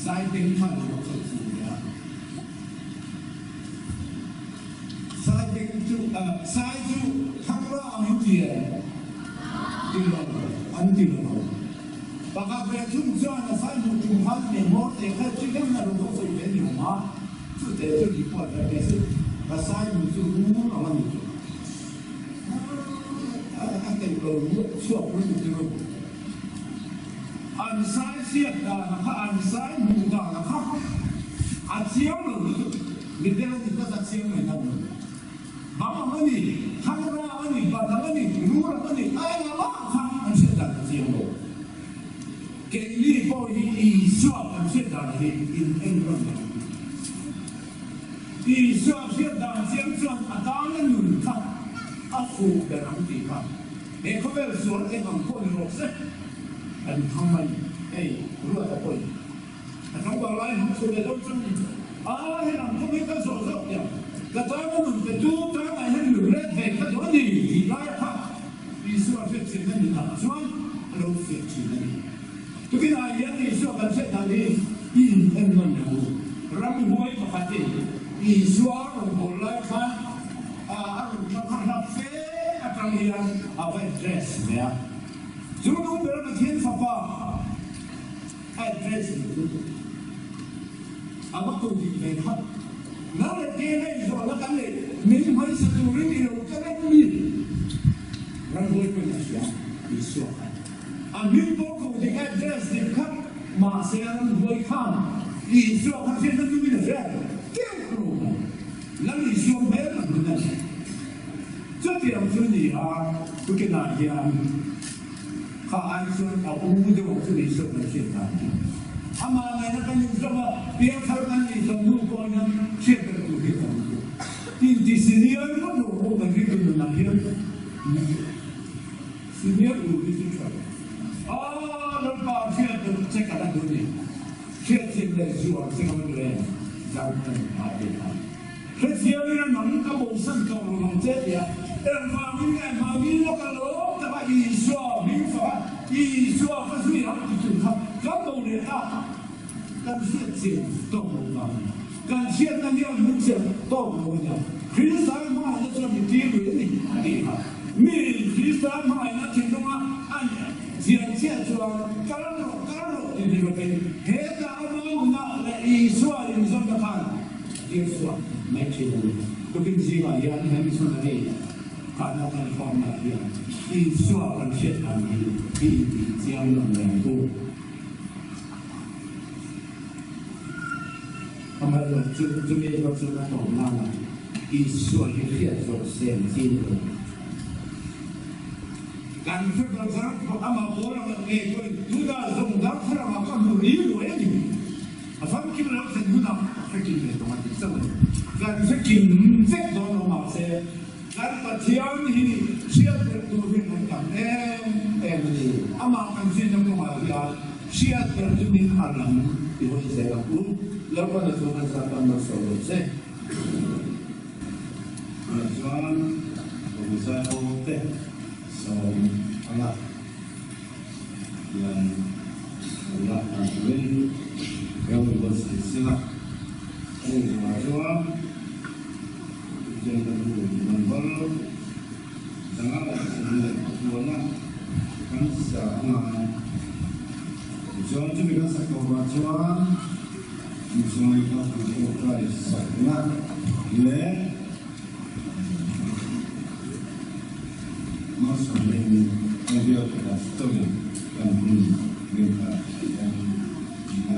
Sai beng kha lo va khawih chu nia. Sai beng chu, sai chu thang rau ang ti e? Ti lo, an ti lo. Pakhat ve thung chuan a sai hmuh tum khan mi hmawr te kha chi hleng a lo va sawi ve ni awm a, chute chu report ve ve se ka sai hmuh chu rul ang a ni chu. A telh lo ruah chhuak lutuk chu ru. An sai hriat dan a kha, an sai hmuh dan a kha a chiang lo lutuk. Mitdel a ni tlat a chiang mai dan lo. Bang ang a ni, thang ra ang a ni, bat ang a ni, rul ang a ni, a eng ang ang kha an hriat dan a chiang lo. Keini pawh hi Isua kan hriat dan hi in eng rawn lo. Isua hriat dan chiang chuan a tana nun kha a fuh ber ang tih kha he khawvel sual eng ang pawh ni rawh se an thang mai hei Ruata pawhin A tlangval lai hmu chhu leh deuh chuan a helam kawng hi ka zawh zawk tiang ka tana nun pe tu tana hian nun let ve ka duh a ni tih lai kha Isua hriatchhin a ni tak chuan a lo fiah thin a ni. Tukinah hian Isua kan hriat dan hi i in en nawn leh u. Ramhuai pakhatin Isua a rawn bawl lai khan a rawn thlang kha hlap fe atang hian a va address ve a. Chu nu ber Pathian fapa Address nih chu a va ko dik ve kha. Nang leh ke na in zawhna kan neih min hmaisa turin i lo kal em mi? Ramhuai pawhin a hria Isua khan a hming pawh ko dik address dik kha mahse ramhuai khan Isua kha hriatna tumin a hria teuh lo mai. Lal Isua hmel a hmun a ni. Chutiang chu ni a tukinah hian Kha ai chuan a u deuh ang chu ni sawt kan hriat dan hi. Amah nena kan inzawm a, piangthar kan nih hlawm hnu pawh hian hriat ber tur hi a tam lutuk. Inti senior ngawt lo pawh kan rilru nunah hian senior tur hi chu tha lo. Aaa Lalpa hriat ber che ka la duh ni. Hriat chin leh zuar che ka la duh em? Zan kan a ti a. Hrethiamin a nang ka bosan tawh lo ang che tia engvangin nge mahni lawk a lawm taka Isua hming fak a, Isua ka zui ang ti tur kha kan bo leh ta. Kan hriat chian tawk lo vang a ni. Kan hriatna hian min chian tawk lo a nia. Krista hmangaihna chuan min tir lui a ni a tih kha. Miin Krista hmangaihna thinlunga an chian chiah chuan kal rawh, kal rawh ti ni lovin hetah a mauna leh Isua inzawmna khan Tirchhuah mai thin a ni. Tukin zingah hian he missionary kahna kan khawmna hian Isua kan hriat dan hi i intih chiang lo reng u. Amaherawh chu chumi erawh chuan a tawp nana Isua hi hriat zawh sem chi ni lo. Kan hre dang kha amah pawl ang ngei pawhin tunah zawng dang thar angah ka hmu ri ruai a ni. A famkim lo thlen hunah a hrekim ve tawng a ti chauh a ni. Kan hrekim vek dawn lo mahse kan Pathian hi hriat ber tur hi an tam em em a ni. Amah kan zinna kawngah hian hriat ber tumin a lam i hawi zel ang u. Lalpan a chu kan zat tam lo sawi lo che. Tunah chuan Bawngzai ho te sawm anga hian lo lak dan turin ram in buatsaih sela. A nih zawhah chuan Tucheng kan hu number 529 kan sa anga tichuan chumi kan sak tawhah chuan Missionary kha kan tawngtai sakna leh Malsawmna in bial khat tawin kan hun min khat hian a.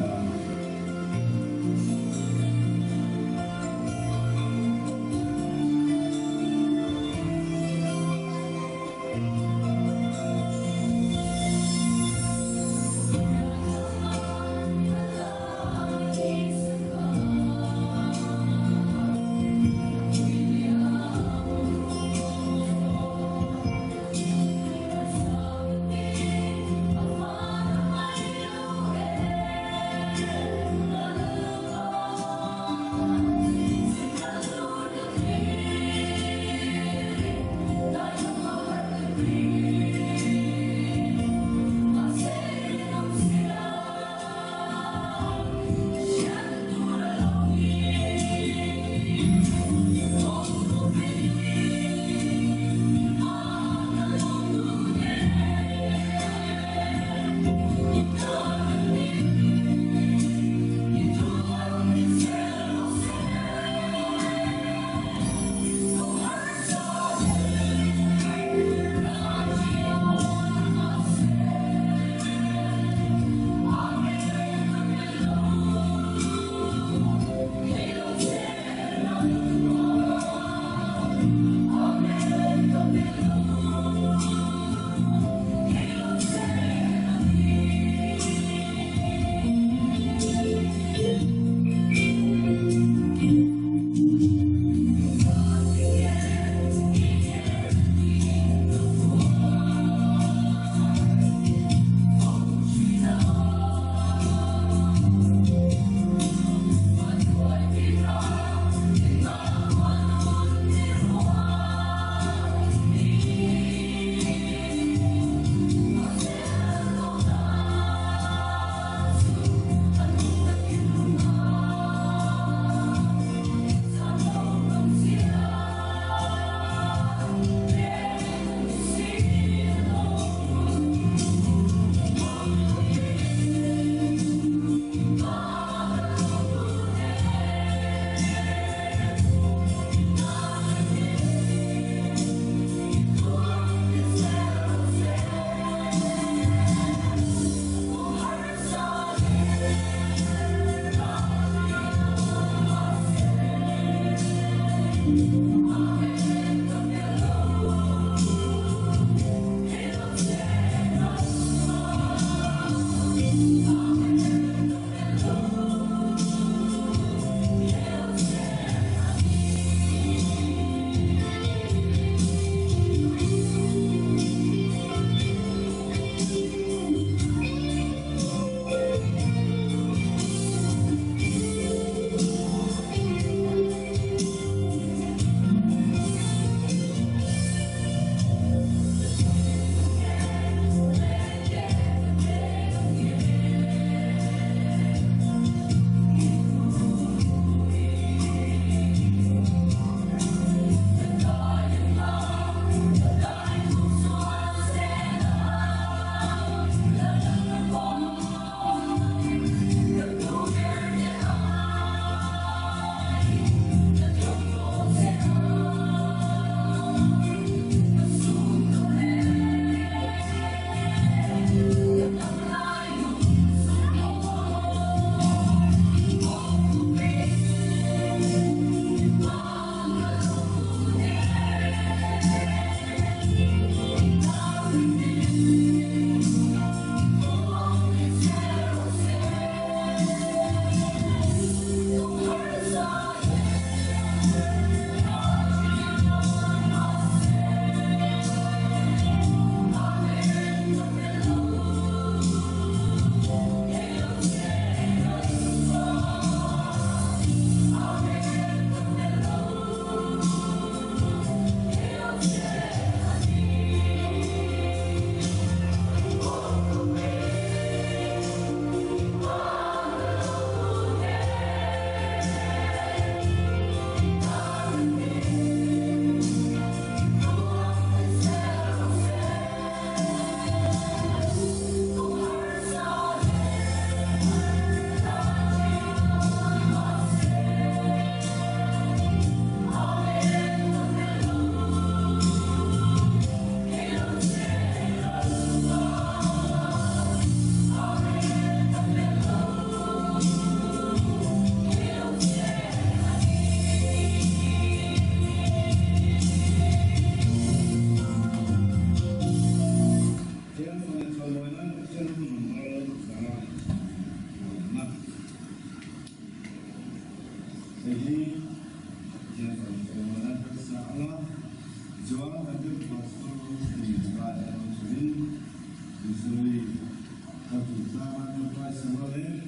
Ngaihsanga leh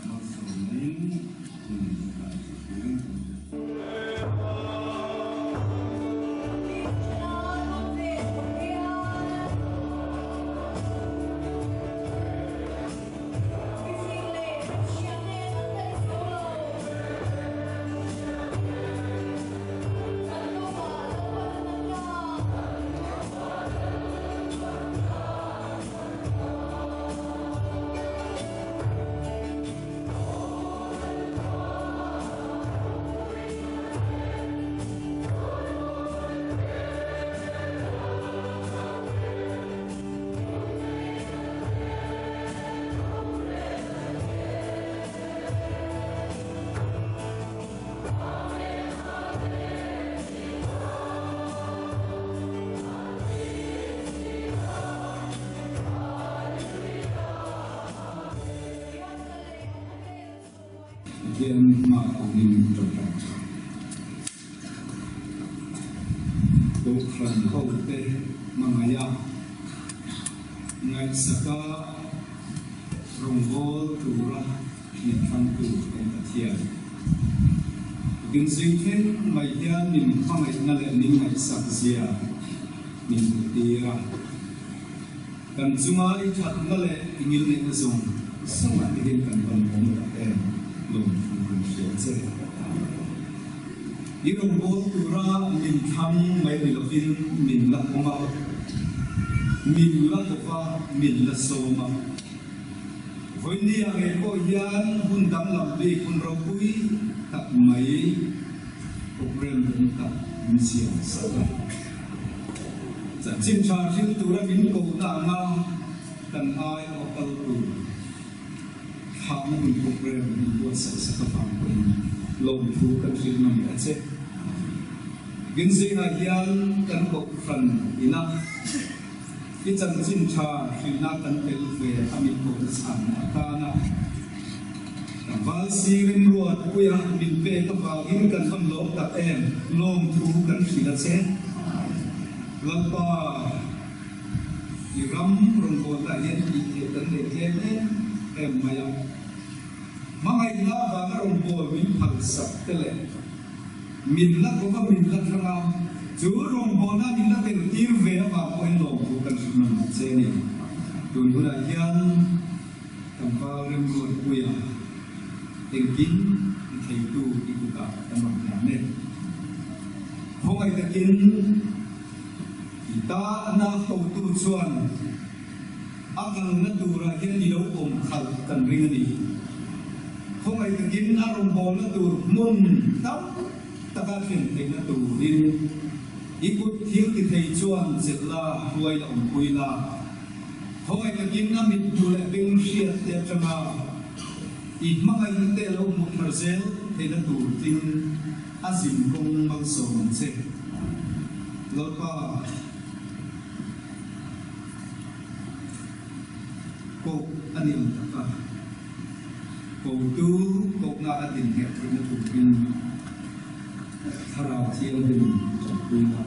malsawmna-in hun tawngtai turin kan Pathian hma awmin tawngtai tha. Kohhran hote hmangaih a, ngaihsaka rawngbâwl tura min thlangtu kan Pathian. Tukin zing thleng mai hian min hmangaihna leh min ngaihsak zia min hmuhtir a. Kan chunga i thatna leh i ngilneihna zawng zawngah te hian kan van awm tak em lawmthu kan hria che. I rawngbâwl tura min thlang mai ni lovin min la awm a, min la kawp a, min la sawm a. Vawinia ngei pawh hian hun danglam bik hun ropui tak mai program dang tak min siam sak a. Chanchin tha hril tura min kohna anga kan ai aw kal tur thlahna hun program min buatsaih sak avang pawhin lawmthu kan hrilh ngam leh a che. Ginzingah hian kan kohhran ina I chanchin tha hrilhna kan tel ve a mit kohna chhanna atana tlangval si remruat puia min pek avangin kan van lawm tak em, lawmthu kan hrilh a che. Lalpa, i ram rawngbawlna hian tih theih kan nei tlem em em mai a. Hmangaihna avanga rawngbâwl min phalsak te leh min la kawp a, min la thlang a, chu rawngbâwlna min la tel tir ve avang pawhin lawmthu kan hrilh nawn ang che a ni. Tun hunah hian tlangval Remruatpuia engkim ti theitu i kutah kan rawn hlan e. Khawngaih takin i tahna hotu chuan A kalna turah hian i lo awm khalh kan ring a ni. Khawngaih takin a rawngbawlna tur hmun tam taka thlen theihna turin i kut thil ti thei chuan chelh la, hruai la, awmpui la. Khawngaih takin a mit hmu leh beng hriat te atanga i hmangaihna te lo hmuh thar zel theihna tur tin a zin kawng malsawm ang che. Lalpa. Koh a ni ang tak a, kotu kohna a din ngheh theihna turin Thlarau Thianghlim tanpuina.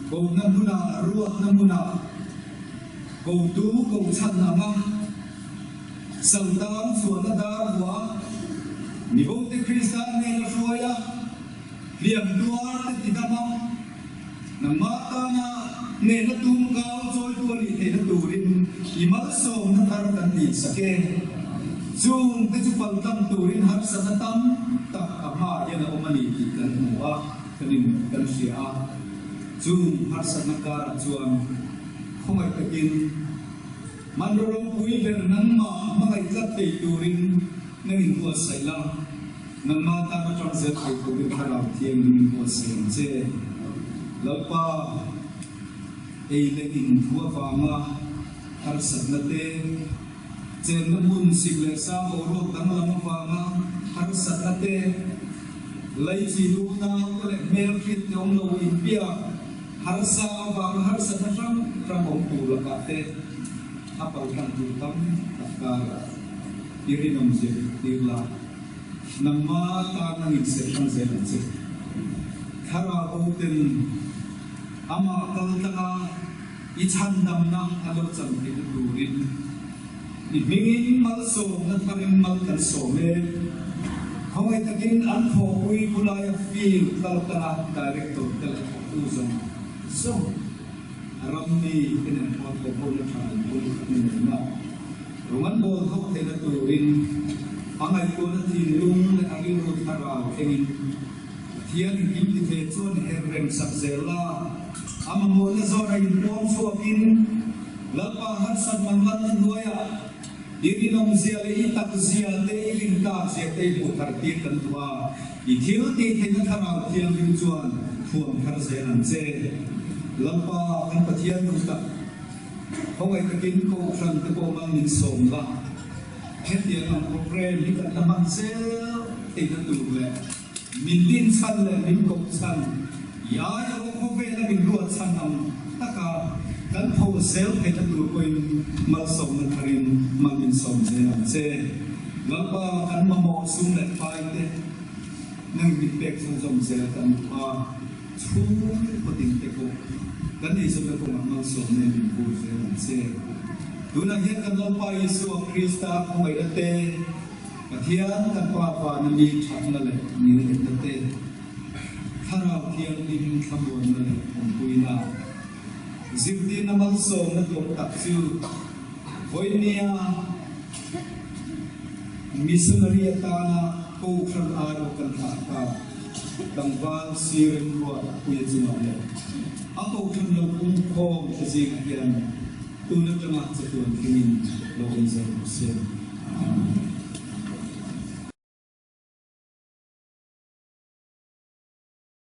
Kohna hmunah, ruatna hmunah kotu koh chhan anga Saltan chhuahna dar hua mibote Krista hnena hruai a, hliam tuar te ti dam a, Nangmah tana hnehna tum kau chawitu a nih theihna turin i malsawmna thar kan tih sak e. Chung te chu paltlang turin harsatna tam tak a hmaah hian a awm a ni tih kan hmu a, kan in kan hria a. Chung harsatna karah chuan khawngaih takin hmanraw ropui ber nangmah hmangaih tlat thei turin nang inbuatsaih la. Nangmah tan atang zel thei turin Thlarau Thianghlim in buatsaih ang che. Lalpa, ei leh in thu avanga harsatna te, chenna hmun sik leh sa boruak danglam avanga harsatna te, leichi lunau te leh hmelhriat te awm lo inbiak harsa avanga harsatna hrang hrang awm tur lakah te a paltlang tur tam tak karah i rinawm zir tir la. Nangma tan ang in serh hrang zel ang che. Thlarau bo ten amah kal tlanga i chhandamna a lo chan theihna turin. I hmingin malsawmna tharin mal kan sawm e. Khawngaih takin an thawhpui khulaia field kaltanga director te leh thawktu zawng zawng ram mi te nen pawh thawhhona tha an pui ni nen a, rawng an bawl ho theihna turin a ngaihtuahna thinlung leh a rilru thlarau thlengin Pathian in ti thei chuan her rem sak zel la, a mamawhna zawna inpuang chhuakin Lalpa harsat manganna hnuaiah i rinawmzia leh i takzia te i rintlakzia te i hmuh thar tir kan duh a, i thil tih theihna thlarau thianghlim chuan thuam thar zel ang che. Lalpa kan Pathian duh tak, khawngaih takin Kohhran te pawh mal min sawm la, hetiang ang programme hi kan la hman zel theihna tur leh, Min din chhan leh min koh chhan, iai erawh khawvela min ruat chhan ang taka kan tho zel theihna tur pawhin malsawmna tharin mal min sawm zel ang che. Lalpa kan mamawh sum leh pai te nang min pek chhunzawm zel kan duh a, chhung khawtin te pawh kan eizawnna kawngah malsawmna in min bur zel ang che. Tunah hian kan Lalpa Isua Krista khawngaihna te, Pathian kan Pa Vana mi thatna leh ngilnghna te, Thlarau Thianghlim thlamuanna leh awmpuina, zirtirna malsawmna duang tak chu vawinia missionary atana Kohhran aiawh kan thlah ta tlangval sir remruat puia chungah leh a Kohhran lo pungkhawm te zingah hian tun atanga chatuan thlengin lo awm zel rawh se. Amen.